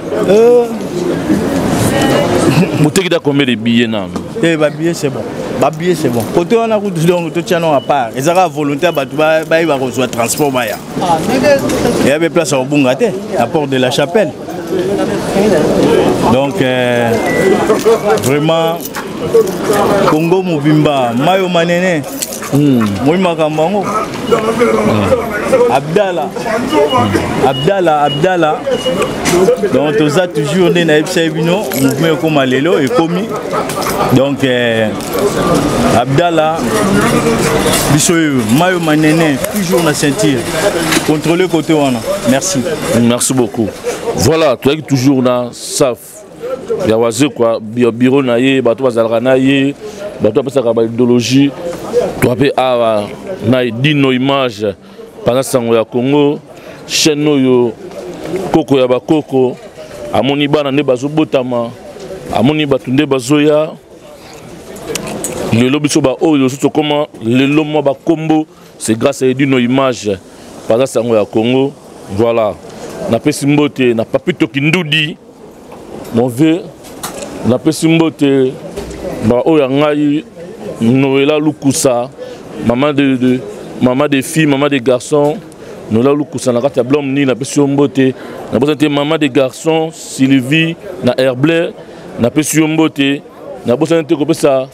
Boteki da combien de billets nano? Eh, babillet c'est bon, babillet c'est bon. Côté wana kutu, donc totia no à part, ezaka volonté ya bato bayeba kozwa transport baya. Eya be place ya kobunga te, na Porte de la Chapelle. Donc vraiment Congo mobimba, mayo manene, moi makambo yango. Abdala, Abdala, Abdala. Donc toza toujours nde nayebisa ye bino, mouvement ekóma lelo ekomi. Donc Abdala biso oyo, mayo manene toujours na ceinture, contrôler côté wana. Merci. Merci beaucoup. Voilà, toyaki toujours na Saf ya Wazekwa, bureau na ye, bato bazalaka na ye, bato bapesaka baidéologie. Toa mpe awa na Edino Image, panza sango ya Congo, chaîne oyo koko ya bakoko amoni bana nde bazobotama, amoni bato nde bazoya lelo. Biso baoyo so tokóma lelo mwa bakombo, c'est grâce à Edino Image, panza sango ya Congo. Voilà, napesi mbote na Papito Kindudi, mon vieux. Napesi mbote baoyo ya ngai, Noela Lukusa, maman de maman de filles, maman de garçons. Noela Lukusa na kati ya Blom nini, napesi yo mbote. Nabosani te maman de garçon Sylvie na Herblay, napesi yo mbote. Nabosani te kopesa,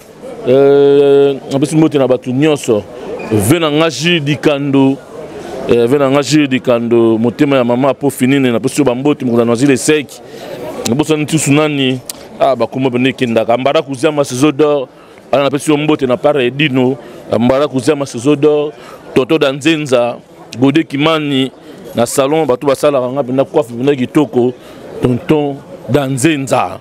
napesi mbote na bato nyonso. Ve na nga Gile Dikando, ve na nga Gile Dikando, motema ya mama apo finine, napesi yo bambote. Mokonzi na Noisy Sec, nabosani tisu nani. Ah, bakoma pene ekendaka mbara kuziama saison d'or ana, napesi yo mbote na part Edino mbara kuziama saison d'or. Toto da Nzenza, Gode Kimani na salon, bato basalaka nga mpenza coiffe mpenza kitoko, tonton da Nzenza.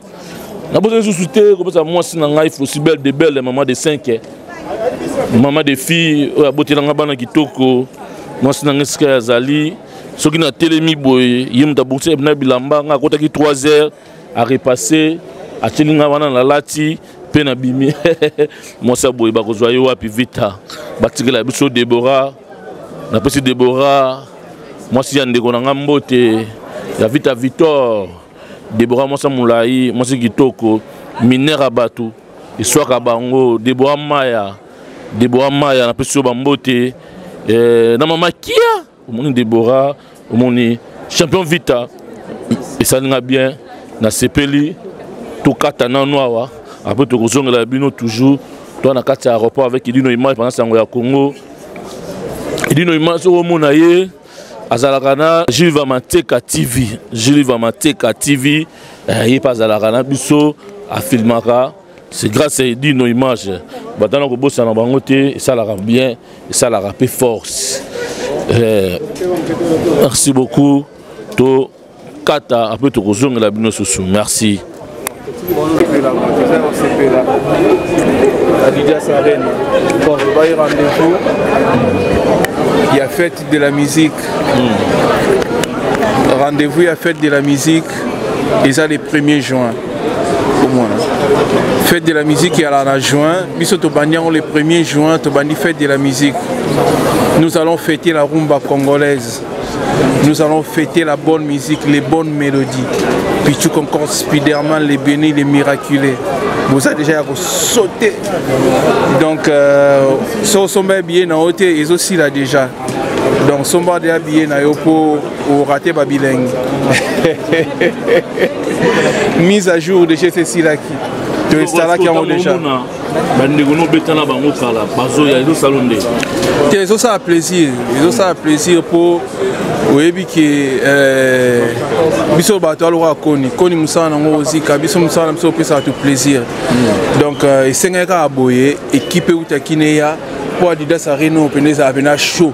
Nabosani lisusu te kopesa mwasi na ngai Fosi belle de belle, maman de 5, maman de fille oyo abotelanga bana kitoko. Mwasi na ngai esika azali, soki natelemi boye, ye moto abongisi na bilamba. Ngai akotaki 3 heures, arepasse, atieli ngai wana, nalati mpe nabimi. Mwasi ya boye bakozwa ye wapi? Vita batikela biso Debora. Napesi Deborah mwasi ya ndeko na nga mbote ya Vita Victor. Deborah mwasi molai, mwasi kitoko, mineur ya bato eswaka bango. Deborah Maya, Deborah Maya napesi yo bambote eh, na mama Kia omoni Deborah omoni champion Vita esali nga bien nasepeli tokata nanu awa après tokozongela bino toujours toa na kati ya aéroport avec Edino Image pendant sango ya Congo. Edino Image soki omona ye azalaka na Jules Vamateka TV, Jules Vamateka TV eh, ye mpe azalaka na biso afilmaka. C'est grâce à Edino Image batana kobosana bango te, esalaka bien, esalaka mpe force. Eh, merci beaucoup. To kata après tokozongela bino susu. Merci. Adidas Arena. Bon, je rendez-vous. Il y a fête de la musique. Rendez-vous, il y a fête de la musique. Et ça, le 1er juin. Au moins. Fête de la musique, il y a la juin. Biso tobandi le 1er juin, tobandi fête de la musique. Nous allons fêter la rumba congolaise. Nous allons fêter la bonne musique, les bonnes mélodies. Pichu Concorde, Spiderman, les bénis, les miraculés. Vous avez déjà sauté. Donc, so somba billet na ote, ils aussi là déjà. Donc, somba déjà billet na yo pour rater babilingue. Mise à jour de chez Silaki. Tu installes qui ont déjà. Bandeko no betana bango kala bazoya ezosala nde te, ezosala plaisir, ezosala plaisir mpo oyebi ke biso bato aloka koni koni mosala nango ozika biso mosala na biso opesaka to plaisir. Donc esengaki kaka boye équipe eutaki neya mpo Adidas Arena oyo mpenza ezala mpenza chaud.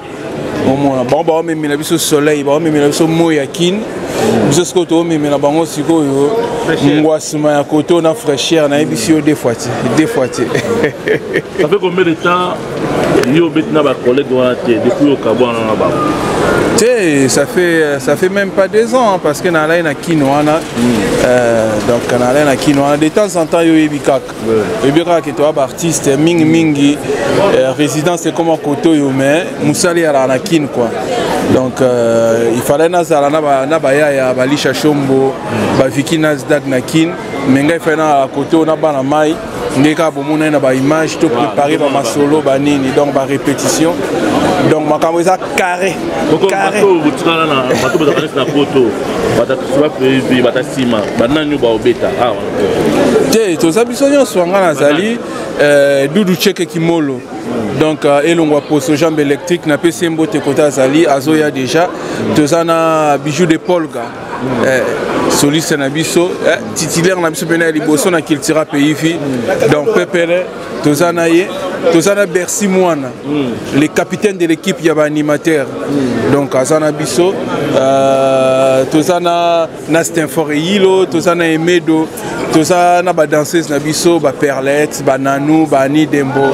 Omona bango baomemela biso soleil, baomemela biso moi ya Kine, biso sikoyo toomemela bango sikoyo ngwasima ya koto na fraîcheur. Nayebisi yo deux fois te, deux fois te. Ça fait combien de temps yo obeti na bacollègue wana te depuis okabwana na bango? Te, ça fait même pas 2 ans, hein, parce que nalai na Kino wana. Donc nalai na Kino wana de temps en temps. Yo oyebi kaka, oyebi kaka ke toya baartiste mingimingi, résidence ekoma kote oyo, mais mosala eyalaka na Kine quoi. Donc il fallait nazala na bayaya balisha shombo, baviki Nasdak na Kine, mais ngai fallait nazala kote oyo na bana mai nde kaka bomona ye na baimage to préparer bamasolo banini, donc barépétition, donc makambo eza carré. Carré. Botikala na bato bazalaka neti na poto, bata nsima banani oyo baobeta awa? Te, toza biso nyonso. Nga nazali Dudu Cheke Kimolo, donc elongwa poso jambe électrique, napesi ye mbote kota azali, azoya déjà. Toza na Bijou de Polga, soliste na biso, titulaire na biso mpena ya liboso na Cultura Pays Vie, donc pepele toza na ye. Toza na Bercy Mwana, le capitaine de l'équipe ya baanimateur, donc aza na biso. Toza na Stanford Eyilo, toza na Emedo, toza na badanseuse na biso baperlette, bananou, bani Dembo.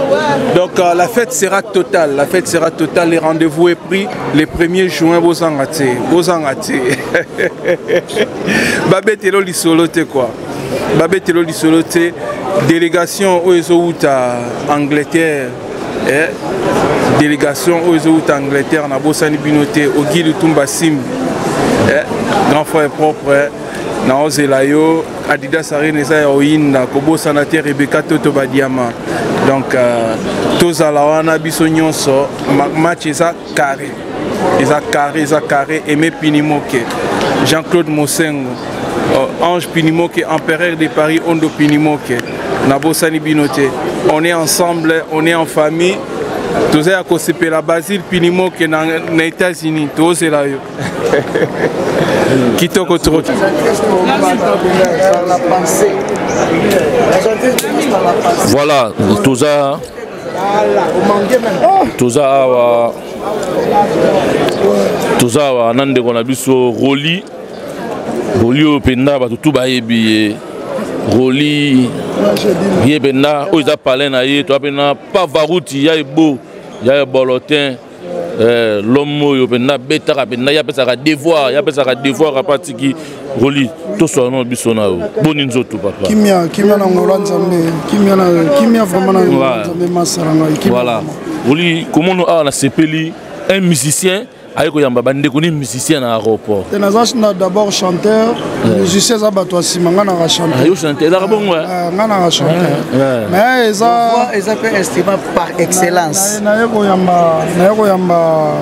Donc la fête sera totale, la fête sera totale. Les rendez-vous est pris le 1er juin. Bozanga te, bozanga te, babetelo lisolo te quoi, babetelo lisolo te. Délégation oyo ezowuta Angleterre, délégation oyo ezowuta Angleterre, nabosani bino te. Ogi Lutumba Simbi, grand frère propre, naozela yo. Adidas Arena eza ya oyinda, kobosana te Rebeka Toto Badiama. Donc tozala wana biso nyonso. Match eza carré, eza carré, eza carré. Aimé Pinimoke, Jean-Claude Mosengo, Ange Pinimoke, empereur de Paris, Ondo Pinimoke, nabosani bino te. On est ensemble, on est en famille, toza ya kosepela. Basile Pinimoke na États-Unis, tozela yo kitoko trop. Voilà, toza awa, toza awa na ndeko na biso Roli. Roli oyo mpenza bato tu bayebi ye. Roli ye mpenza oyo eza palin na ye. Toza mpena Pavaruti ya ebo ya ebolotin. L'homme oyo mpenza abetaka mpenza, ye apesaka devoir, ye apesaka devoir apa atiki. Roli, toswala no biso na yo. Boni nzoto, papa? Kimia, kimia na ngolo Nzambe, kimia na kimia vraiment na ngolo Nzambe, masala ngai kimia. Voilà, Roli, komono awa nasepeli. Un musicien aye koyamba bandeko ni musicien na aéroport. Te, naza na d'abord chanteur, musicien eza bato ya nsima. Nga naka chanteur. Yo chanteur, ezalaka bongo? Nga naka chanteur, mais eza eza mpe instrument par excellence. Naye koyamba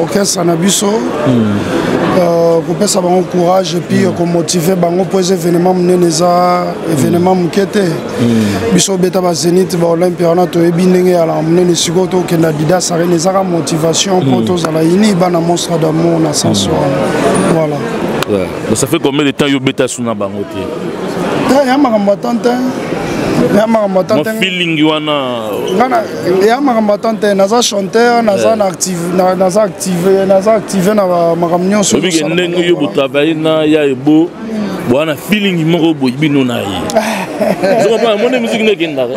orchestre na biso, kopesa bango courage et puis komotiver bango, mpo eza événement monene, eza événement moke te. Biso obeta baZénith, baOlympia wana, toyebi ndenge ezalaka monene. Sikoyo tokenda Adidas Arena, ezaka motivation mpo tozala uni, bana Monstre d'Amour na sens wana, voilà. Ouais. Donc ça fait combien de temps yo beta suna bango te? Ya makambo atan te, ya makambo atan te. Feeling wana. Ya makambo atan te. Naza chanteur, naza na active, naza active, naza active na makambo nyonso. Obike ndenge yo botravaille na ya ebo bwana, feeling moko boye bino na ye. Zokomona mone musique nde ekendaka.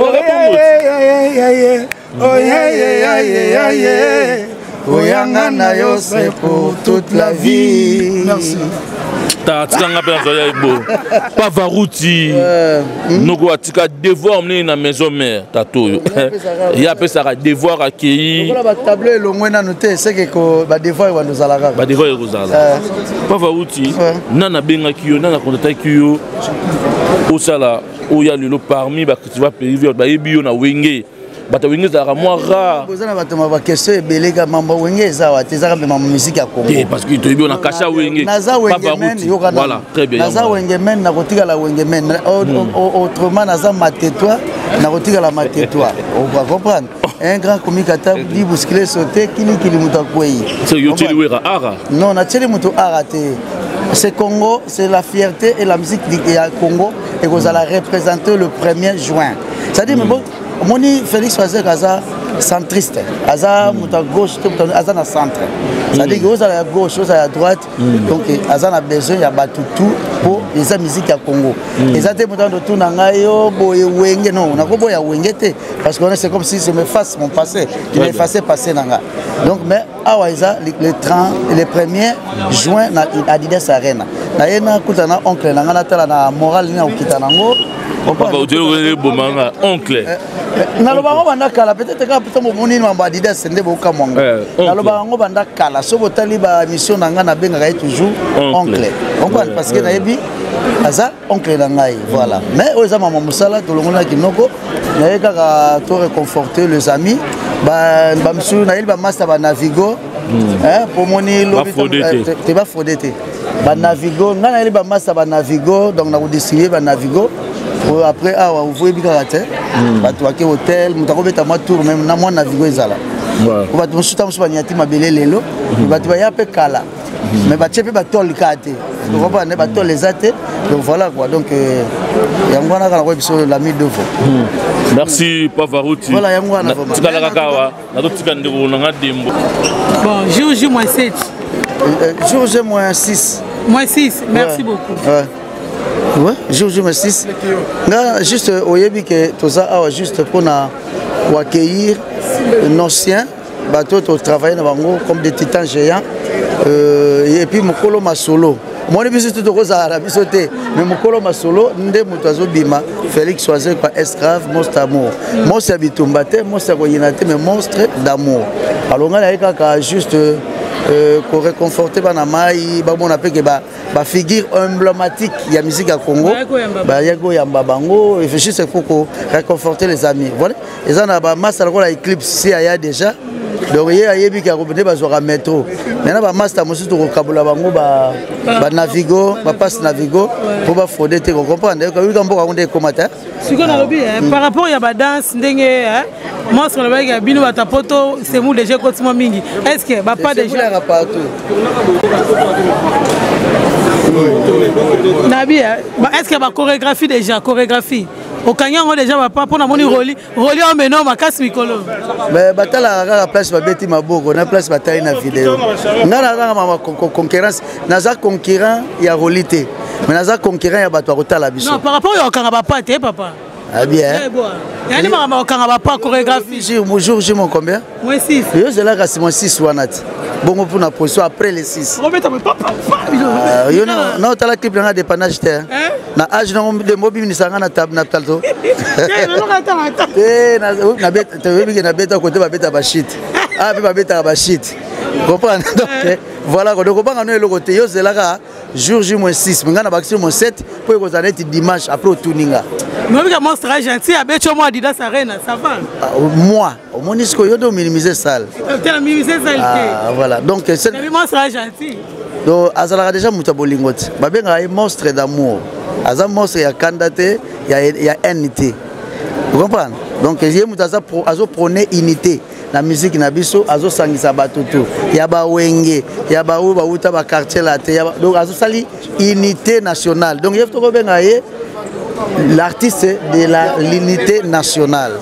Oyanga na yo, c'est pour toute la vie. Merci. Atika nga mpe nazwa ya ebo Pavaruti, noko atika devoir monene na maison mère. Tata oyo ye apesaka devoir, akei. Batableau elongwe nanu te, seke badevoir ebanda ozala kaka. Badevoir ekozala. Pavaruti, nani abengaki yo, nani akontataki yo osala oyo ya lelo parmi bacritiva pays? Bayebi yo na Wenge, bato ya Wenge ezalaka mwa rare. Boza na bato ma baquestion ebele. Ka mambo Wenge eza wa te, ezaka mpe mambo musique ya Congo. Te, parce que toyebi yo na kasha Wenge. Naza Wenge men, yoka. Voilà, très bien. Naza Wenge men, nakotikala Wenge men. Autrement naza matetoi, nakotikala matetoi. Oka comprendre, un grand comique ata di bousculé, sauté, kilikili, moto akwei. Yo tieli Wera ara? Non, natieli moto ara te. C'est Congo, c'est la fierté et la musique ya Congo ekozala représenter le 1er juin. C'est-à-dire, bon, omoni Félix Wazekwa aza centriste, aza moto ya gauche te, aza na centre. C'est-à-dire que ozala ya gauche, ozala ya droite, donc aza na besoin ya bato tout, mpo eza musique ya Congo. Eza te moto ando tuna ngai yo boye Wenge. Non, nakoboya Wenge te, parce que c'est comme si je m'efface mon passé, je m'efface passé na nga. Donc, mais awa eza le 30, le 1er juin na Adidas Arena. Naye nakuta na oncle na ngai, natala na moral nini akokita nango. Bomanga oncle. Naloba yango banda kala. Peut-être kaka ntango bomoni mambo Adidas nde bokamwango. Naloba yango banda kala. So botali baémission na ngai, nabengaka ye toujours oncle, comprendre, parce que nayebi aza oncle na ngai, voilà. Mais oyo eza mama mosala, tolongoli na kinoko naye kaka to réconforter les amis. Bamisusu nayebi, bamaster, banavigo, po moni lobi te bafraude te. Banavigo, ngai nayeli bamaster, banavigo, donc nakodistribue banavigo. Après awa oyebi kaka te, bato bake hotel, moto akobeta mwa tour même na mwa navigo ezala. Bato mosusu ta mosusu banyati mabele lelo, bato baya mpe kala, mais batie mpe batole kaka te, comprendre, batole eza te. Donc voilà quoi. Donc yango wana kaka nakoyebi biso l'ami Devo. Merci Pavaruti. Voilà, yango wana. Tikala kaka awa, nazotika ndeko na nga Dembo. Bon, jour J moins 7. Jour J moins 6. Moins 6, merci beaucoup. Ouais, jour J moins 6. Nga juste oyebi ke toza awa juste mpona koaccueillir nos anciens, bato totravaille na bango comme des titans géants, et puis mokolo masolo omoni biso te, tokozala na biso te, mais mokolo masolo nde moto azobima, Félix Wazekwa, esclave, monstre amour, monstre ya bitumba te, monstre ya koyina te, mais monstre d'amour. Alors ngai naye kaka juste koréconforter bana mai, bamona mpe ke bafigure emblématique ya musique ya Congo bayaki koyamba bango, juste pour koréconforter les amis. Voilà, eza na bamaster lokola Eclipse, si aya déjà, donc ye ayebi ke nde bazwaka métro. Maintenant bamaster mosusu tokokabola bango banavigo, bapasse navigo, mpo bafraude te, kocomprendre oyika mboka yango nde ekóma te. Sikoyo nalobi, par rapport ya badanse, ndenge monstre alobaki ya bino bato ya poto, semu déjà ekoti mwa mingi, est ce que bapa déjà partout? Nabi, est ce que bachorégraphie déjà, chorégraphie okangi yango déjà bapa? Mpo namoni roli roli omeno makasi mikolo. Mais batalaka kaka place babeti maboko na place batali na video. Ngai nazaka mama concurrence, naza concurrent ya roli te, mais naza concurrent ya bato ya kotala biso. Non, par rapport oyo okanga bapa te, papa. Ah bien. Yani makambo okanga bapa, chorégraphie. Jour J moins combien? Moins 6. Yo ozelaka si moins 6 wana te, bongo mpona position après les 6. Yo na otala clip nanga dépannage te na age nango mobiminisa nga na plateau te. Toyebi ke nabeta kote, babeta bashit, a mpe babetaka bashit. Comprendre? Donc voilà quoi. Donc obanga no eloko te, yo zelaka jour J moins 6, mais nga na bakisi moins 7 po ekozala neti dimanche après otuni nga. Nobika monstre gentil abeti yo mwa Adidas Arena, ça va? Ah, moi, omoni sikoyo yo nde ominimize salle. Te na minimize salle te. Ah, voilà. Donc c'est monstre gentil. Donc azalaka déjà moto ya bolingo te. Babengaka ye monstre d'amour. Aza monstre ya kanda te, ya haine te. Vous comprenez? Donc ye moto aza azo prôner unité na musique na biso, azosangisa bato tout. Ya ba wenge, ya ba oyo bauta ba quartier la te, donc azosali unité nationale. Donc ye tokobenga ye l'artiste de la l'unité nationale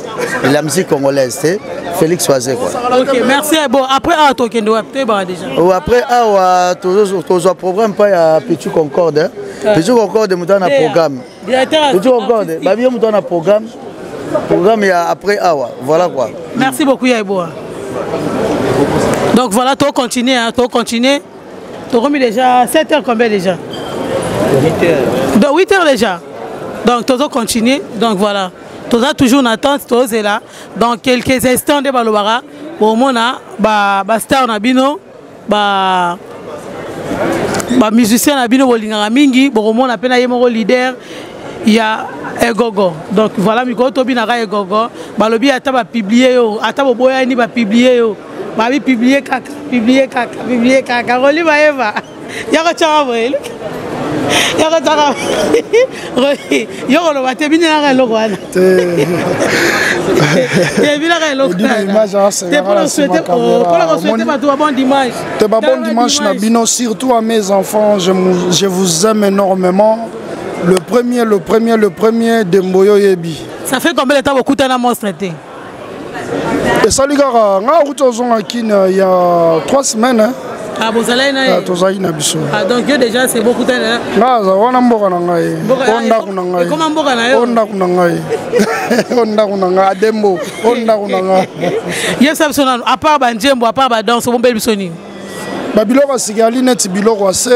de la musique congolaise, c'est Félix Wazekwa. Ok, merci. Bon, après awa tokende wapi? Toyebaka déjà. Oh, après awa tozwa programme pa ya Pichu Concorde. Hein? Pichu Concorde moto na programme. Pichu Concorde, babi yo moto na programme. Programme ya après awa, voilà quoi. Merci beaucoup Yaiboa. Donc voilà, to continuer, hein, to continuer. To remis déjà 7 heures combien déjà? 8 heures. Donc 8 heures déjà. Donc tozo continuer. Donc voilà. Toza toujours en attente, tozo là. Dans quelques instants de balobara, bomona ba ba star na bino, ba ba musicien na bino bolingaka mingi, bokomona pe na ye moko leader ya Egogo. Donc voilà mikolo tobinaka Egogo, balobi ata ba publier yo, ata boboyani ba publier yo. Babi publier kaka, publier kaka, publier kaka. Roli Maeva. Yako tchaka boye. Yako tchaka. Roli, yoko loba te binelaka eloko wana. Te binelaka eloko wana. Te pour souhaiter pour souhaiter bato ba bon dimanche. Te ba bon dimanche na bino, surtout à mes enfants, je vous aime énormément. Le premier, le premier, le premier de Mboyo Yebi. Ça fait combien de temps bokutana monstre te? Esali kaka nga akuti ozonga Kin il y a 3 semaines, hein. Ah, bozalaki na ye? Ah, tozalaki na biso. Ah, donc yo déjà c'est beaucoup tana. Nga aza wana mboka na ngai. O ndako na ngai. Ekoma mboka na yo? O ndako na ngai. O ndako na ngai Adembo, o ndako na ngai. Yebisa biso nanu, à part ba nzembo, à part ba danse, obombeli biso nini? Ba biloko ya sika ali neti biloko ya se.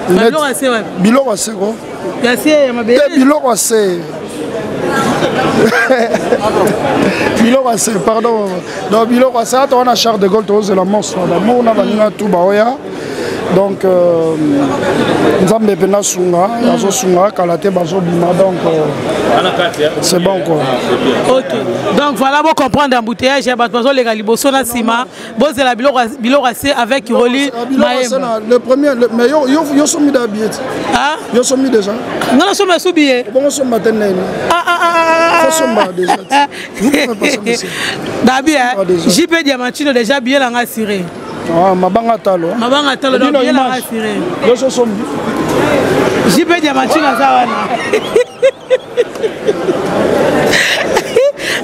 Ba biloko ya se wapi? Biloko ya se ko. Ya se ya mabele. Te biloko ya se. Biloko ya se, pardon. Donc biloko ya se ata wana Charles de Gaulle tozela monstre d'amour na baninga tout baoya. Donc Nzambe mpenza sunga, azosunga kala te bazobima, donc c'est bon quoi. Ok. Donc voilà, vous comprendre embouteillage ya bato bazoleka liboso na nsima. Bozela biloko biloko se avec Roli Maemba. Le premier, le, mais yo yo yo sommi da billet. Ah? Yo sommi déjà. Nga na sommi sous billet. Bon somma te nene. Ah ah ah ah. Faut somma déjà. Vous pouvez pas sommer. Dabi hein. JP Diamantino déjà billet la nga assuré. Ah, mabanga talo. Mabanga talo donc billet la nga assuré. Yo so sombi. JP Diamantino aza wana.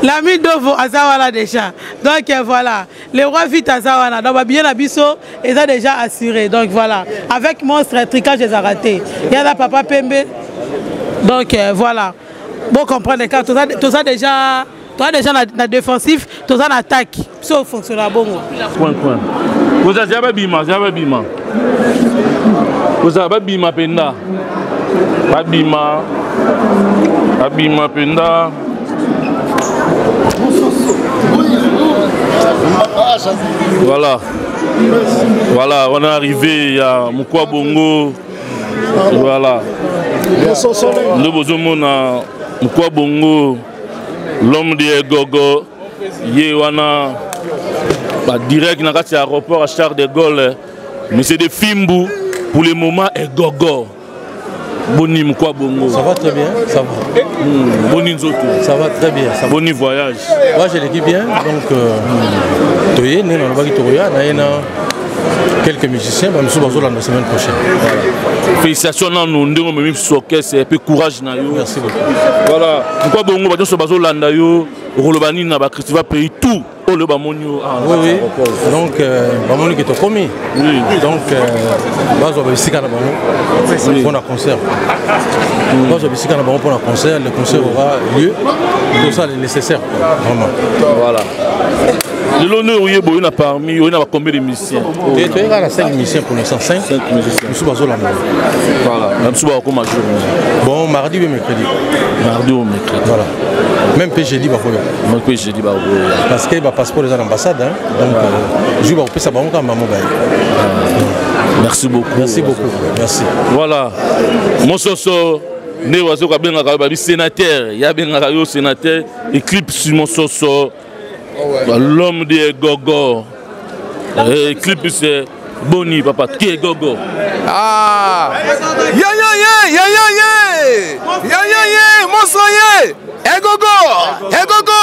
L'ami Dovo aza wana déjà. Donc voilà, le roi vite aza wana. Donc ba billet na biso eza déjà assuré. Donc voilà, avec monstre tricage eza raté. Il y a papa Pembe. Donc voilà. Bon comprendre quand toza déjà toi déjà na défensif, toza na attaque. So fonctionne bongo. Point point. Vous avez babima, za babima. Vous avez babima penda. Babima. Babima penda. Voilà. Voilà, on est arrivé à Mukwa Bongo. Voilà. Nous besoin Mukwa Bongo, l'homme de Gogo, ye wana ba direct na kati ya aéroport à Charles de Gaulle. Monsieur de Fimbu pour le moment est Gogo. Boni Mukwa Bongo. Ça va très bien, ça va. Boni Nzoto. Ça va très bien, ça va. Boni voyage. Moi je l'équipe bien, donc toye né na baki toya na na quelques musiciens, bah nous sommes la semaine prochaine. Voilà. Félicitations na nous ndongo memi orchestre et puis courage na yo. Merci beaucoup. Voilà. Mukwa Bongo ba nyonso bazolanda yo, rolobani na ba Christopher pays tout. Oyo bamoni yo, ah, oui, oui. Donc bamoni ke tokomi. Oui. Donc bazwa bisika na bango Oui. pour na concert. Bazwa bisika na bango pour na concert, le concert aura lieu. Tout ça est nécessaire quoi, vraiment. Voilà. Lelo nde oye boye na parmi oye na ba combien de musiciens? Toye kaka na 5 musiciens pour l'instant, 5 musiciens. Mosusu bazolanda. Voilà. Na mosusu bakokoma jour. Bon, mardi ou mercredi. Mardi ou mercredi. Voilà. Même mpe jeudi bakoya. Même mpe jeudi bakoya. Parce que bapasseport eza na ambassade, hein. Donc euh, jour bakopesa bango kaka bango baye. Merci beaucoup. Merci beaucoup. Merci. Voilà. Mososo nde wazoka abengaka yo babi sénateur ye abengaka yo sénateur éclipse mososo l'homme de gogo éclipse boni papa ki gogo ah ye ye ye ye ye ye ye ye ye moso ye egogo egogo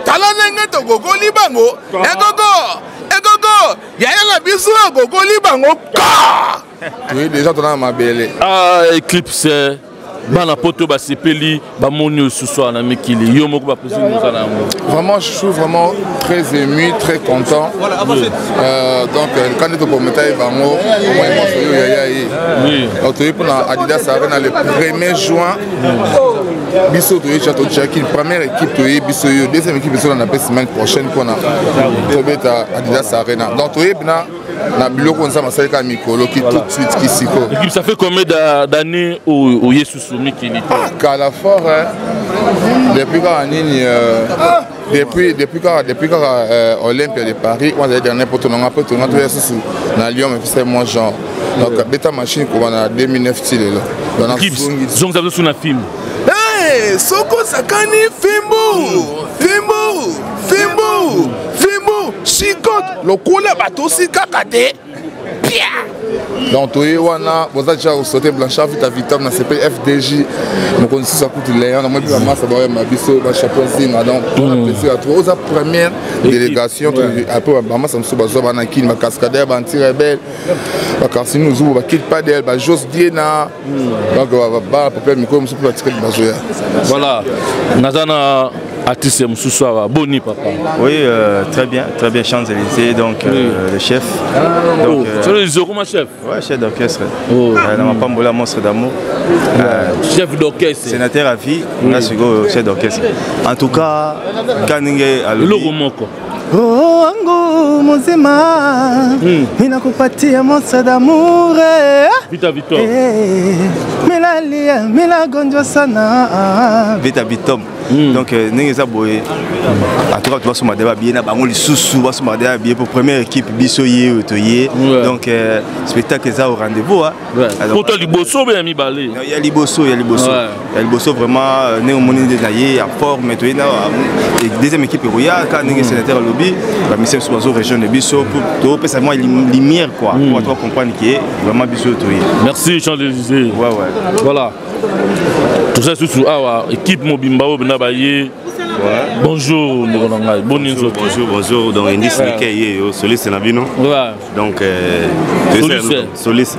tala ndenge togogoli bango egogo egogo yaya na biso agogoli bango ka toye deja tona na mabele ah eclipse bana poto basepeli bamoni osusu awa na mikili yo moko baposi moza na yango vraiment je suis vraiment très ému très content euh, donc euh, quand nde toprometa ye bango omoi nyonso oyo yaya ye donc toye mpona adidas arena le 1er juin biso toye tia totiaki première équipe toye biso yo deuxième équipe ezolanda mpe semaine prochaine mpona tobeta adidas arena donc toyebi na na biloko nzambe asali kaka mikolo ki tout de suite ki siko équipe ça fait combien d'années oye susu mikili ah, kala fort hein? depuis kaka nini euh, depuis depuis kaka depuis kaka euh, olympia de paris wana azali dernier poto nanga mpo tonga toya susu na lyon mais pesa moi genre donc beta machine koba na 2009 ti lelo zongisa biso na film soko osakani fimbu fimbu fimbu fimbu chicote lokola batosi kaka te pia donc toye wana boza deja kosote blanchard vita vitam na cp fdj mokonzi susu akuti leon namoni mpe bamasa baoyamba biso bachapeau zinga donc mpona mm. plaisir ya trop oza première délégation après bamasa mosusu bazwa bana kini bacascadeur baanti rebelle bakarsini ozubu bakit padel bajos diena mm. donc bana populaire mikolo mosusu mpe batikali bazoya voilà naza na artiste mosusu awa boni papa oui euh, très bien très bien champs élysées donc euh, oui. le chef donc, oh, euh, Champs-Élysées okoma chef ouais chef d'orchestre oh. euh, na mapambola monstre d'amour euh, chef d'orchestre sénateur à vie nga sikoyo chef d'orchestre en tout cas kaninge eloko moko Oh, wangu mzima mm. Ninakupatia monstre d'amour Vita Victor eh, Milalia, milagonjwa sana Vita Victor mm. Donc euh, ndenge eza boye en tout cas tobasomba deya babiye na bango lisusu basomba deya babiye po première équipe biso ye oyo toye donc euh, spectacle eza au rendez-vous poto liboso be ya mibale ya liboso ya liboso ya liboso vraiment euh, ndenge omoni nde na ye ya forme toye na euh, deuxième équipe ekoya kaka ndenge hmm. sénateur alobi bamisien mosusu bazo rejoindre biso topesa mwa lumière quoi hmm. po bato bacomprendre ke vraiment biso toye merci Jean Élysée ouais, ouais. voilà toza susu awa équipe mobimba oyo bena baye bonjour ndeko na ngai boni nzoto bonjour bonjour donc indice nike ye yo soliste na bino donc euh, soliste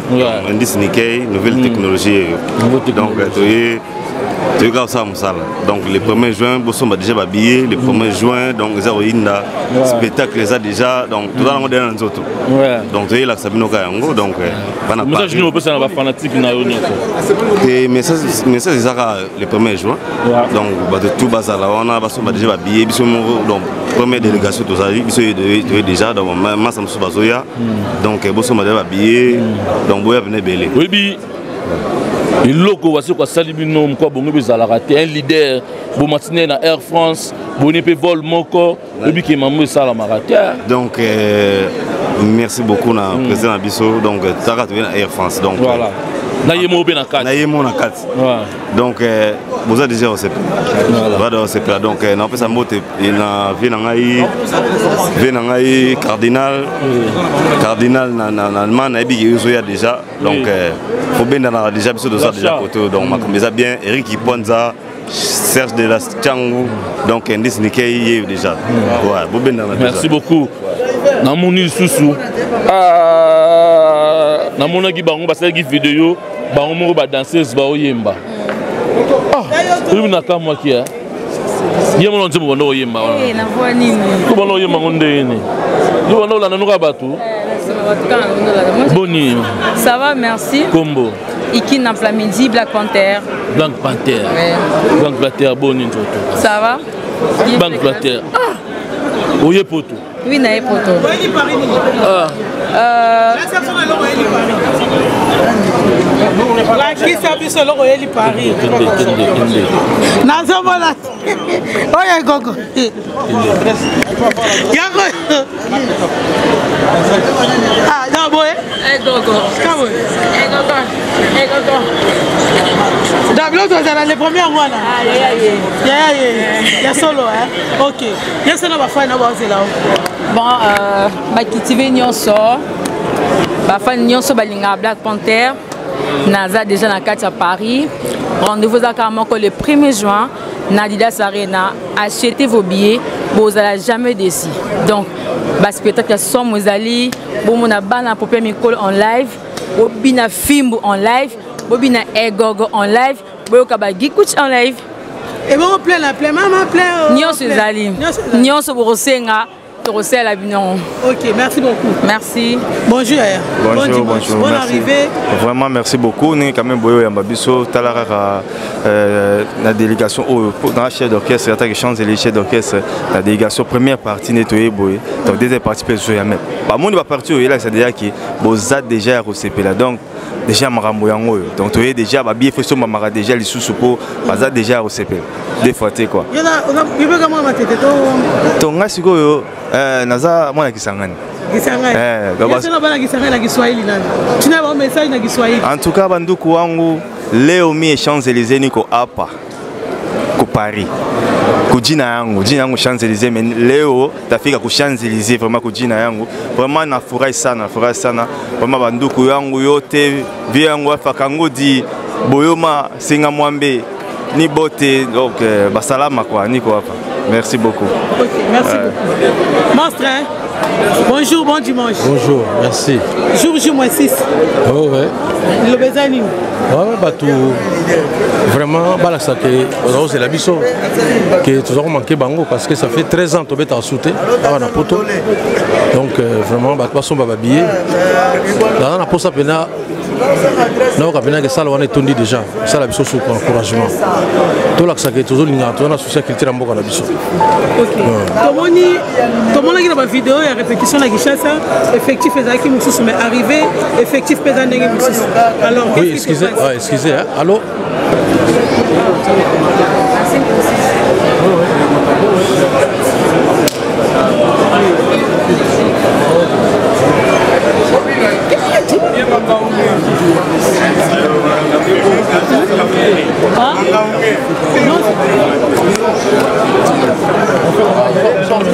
indice nike nouvelle mm. technologie ye yo donc euh, toye toyei kaka kosala mosala donc le 1er juin bosomba déjà babillet le 1er mm. juin donc eza koyinda spectacle eza déjà donc toza nango deja na nzoto donc toyelakisa bino kaka yango donc euh, bana message nini opesa na bafanatique na yo nyonso te message eza kaka le 1er juin donc bato tout bazala wana basomba déjà babillet biso moko donc première délégation tozali biso toye déjà donc masa mosusu bazoya hmm. donc euh, bosomba déjà babillet hmm. donc boya pene ebele oyebi eloko baseko asali bino moko bongo mpe ezalaka te un leader bomatine na air france boni mpe vol moko oyebi ke mambo esalamaka te donc euh, merci beaucoup na mm. président na biso donc taka toye na air france donc voilà na ye moko mpe na kati na ye moko na kati donc euh, boza déjà osepela bada osepela donc euh, napesa mbote na vie na ngai vie na ngai cardinal cardinal na, na, na allemagne nayebi ke ozoya déjà donc euh, kobendanaka déjà biso toza déjà kote donc makambo eza bien eric iponza Serge de la Tchangu, donc Indice Nikei ye déjà. Ouais, bobendana déjà. Merci beaucoup. Namoni lisusu ah, namonaki bango basalaki video bango moko ba danseuse baoyemba. Ah, oyebi nakamwaki eh. Ye mona nzembo banda oyemba wana. Eh, na voix nini? Ko banda oyemba ngo ndenge nini? Yo banda olanda noka bato. Eh, Boni. Ça va, merci. Kombo. Ikin en plein midi, Black Panther. Black Panther. Ouais. Black Panther, boni nzoto. Ça va? Black Panther. Ah! Oye poto. Oui, naye poto. Oyeli Paris nini? Ah. Lakisa biso eloko oyeli Paris. Nazomona oyo ekoko. Yango. Ah, non, boye. Ekoko. Kaboye. Ekoko. Ekoko. Donc l'autre ozala le premier yango wana. Ah, yaya ye. Yaya ye. Ya solo hein. OK. Yeso na bafani na bazela. Bon, euh, bakitive nyonso bafani nyonso balingaka Black Panther naza déjà na kati ya Paris. Rendez-vous eza kaka moko le 1er juin na Adidas Arena. Achetez vos billets, bozala jamais déçus. Donc baspectacle ya somo ezali bomona bana popia mikolo en live, bobina fimbu en live, bobina egogo en live, boyoka bagikuch en live. Ebongo plein na plein mama plein. Nyonso ezali nyonso bokosenga tokosala bino. Ok, merci beaucoup. Merci. Bonjour Yaya. Bonjour, bon dimanche. bonjour. Bonne merci. arrivée. Vraiment, merci beaucoup. Nous, quand même, boyo yamba biso, tala kaka la délégation oyo dans la chef d'orchestre, attaque Champs-Élysées chef d'orchestre, la délégation première partie nettoyée boye. Donc deuxième partie pe zo ya même. Ba moni ba partie oyo là c'est déjà qui boza déjà ya kosepela. Donc déjà makambo yango oyo. Donc toye déjà ba billet faut somba maka déjà lisusu po baza déjà ya kosepela. Deux fois te quoi. Yo na oza bibeka mwa matete to. To nga sikoyo naza mwana Kisangani. Kisangani. Donc Yesu na bana Kisangani na Kiswahili nani? Tina ba message na Kiswahili. En tout cas banduku wangu leo mie Champs-Élysées niko hapa ku Paris. Ku jina yangu, jina yangu Champs-Élysées, mais leo tafika ku Champs-Élysées vraiment ku jina yangu. Vraiment nafurahi sana, nafurahi sana. Vraiment banduku yangu yote, vie yangu afa kangodi boyoma singa mwambe ni bote donc basalama quoi, niko hapa. Merci beaucoup. Ok, merci beaucoup. Monstre, hein? Bonjour, bon dimanche. Bonjour, merci. Jour J moins 6. Oh, ouais. Le Bézani. Ouais, bah, tout. Vraiment, bah, là, ça que, c'est la biso. Que tout avons manqué bango parce que ça fait 13 ans que tu es sauté à la poto. Donc, vraiment, bah, toi, on va habiller. Là, on a posé pena. Là, on a pena que ça, on est tondi déjà. Ça, la biso, c'est encouragement. Tout là, ça que toujours l'inga, tout on a souci à culture en boka la biso. Ok. Tomoni, tomoni na ba vidéo ya répétition na Kinshasa, effectif ezalaki mosusu mais arrivé effectif pesa ndenge mosusu. Alors, oui, qu'est-ce qui se excusez, passe? ah, excusez, hein. Allô?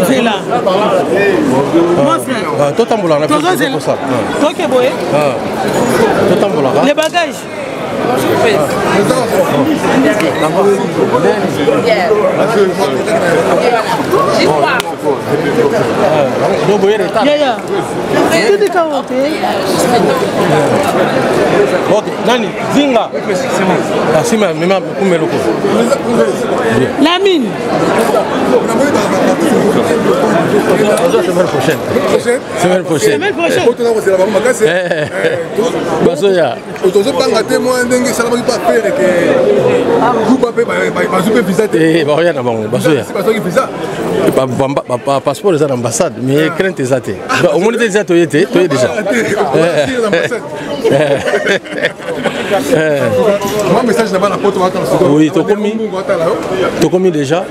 Zela. Totambola na Tozo zela. Toke boye. Totambola. Les bagages. Yaya. Tout est ok. Ok, nani Zinga. Ah si mais même kumeloko. Lamine. Semaine prochaine. Semaine prochaine. Semaine prochaine. Basoya. Tozobanga te mwa ndenge esalamaki mpo afere ke groupe mpe bazwi mpe visa te. Bakoya na bango bazoya. Bazwaki visa. Passeport eza na ambassade mais crainte eza te. Omoni te eza toye te, toye déjà. Mwa message na bana poto batala sikoyo. Oui, tokomi. Tokomi déjà.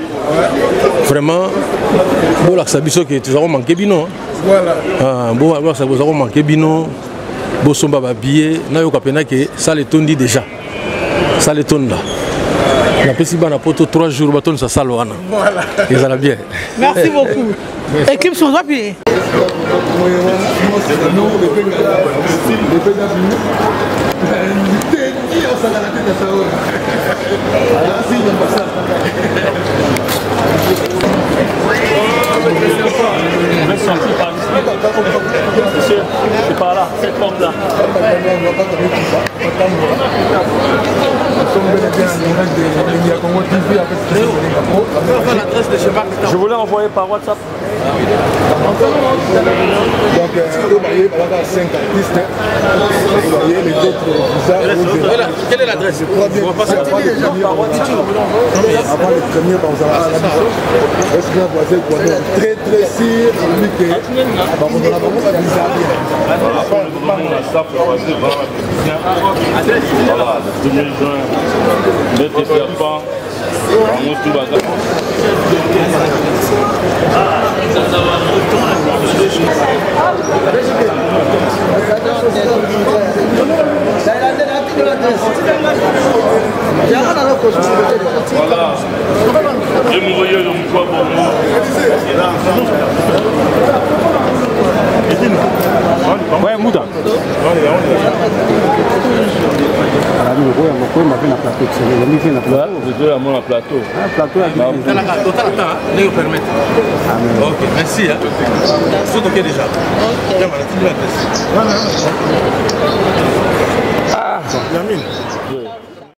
Vraiment bolakisa biso ke toza komanke bino. Voilà. Ah, bolakisa boza komanke bino. Bosomba ba billet nayoka pena ke salle etondi déjà. Salle etonda. Napesi bana poto 3 jours batondisa salle wana. Voilà. Ezala bien. Merci beaucoup. Équipe sont wapi? On va sortir par ici. Monsieur, c'est par là, cette porte-là. Je voulais envoyer envoyé par WhatsApp. Donc, eux, bah, il y a 5 artistes. Vous voyez les autres visas. Quelle est l'adresse? Je crois bien que c'est avant les premiers. Avant les premiers, bah, on a la mission. Est-ce que voisin très très sûr, lui que bah, on a vraiment pas visa. Voilà, le 1er juin, Maître Serpent, bango tu baza. Voilà. Ye moko ye yo moto bongo. Ouais, Mouda. Okoyamba na plateau. Totalata, ndenge permettre. Ok, merci. Hein. Ok déjà. Ok. Ah, Lamine.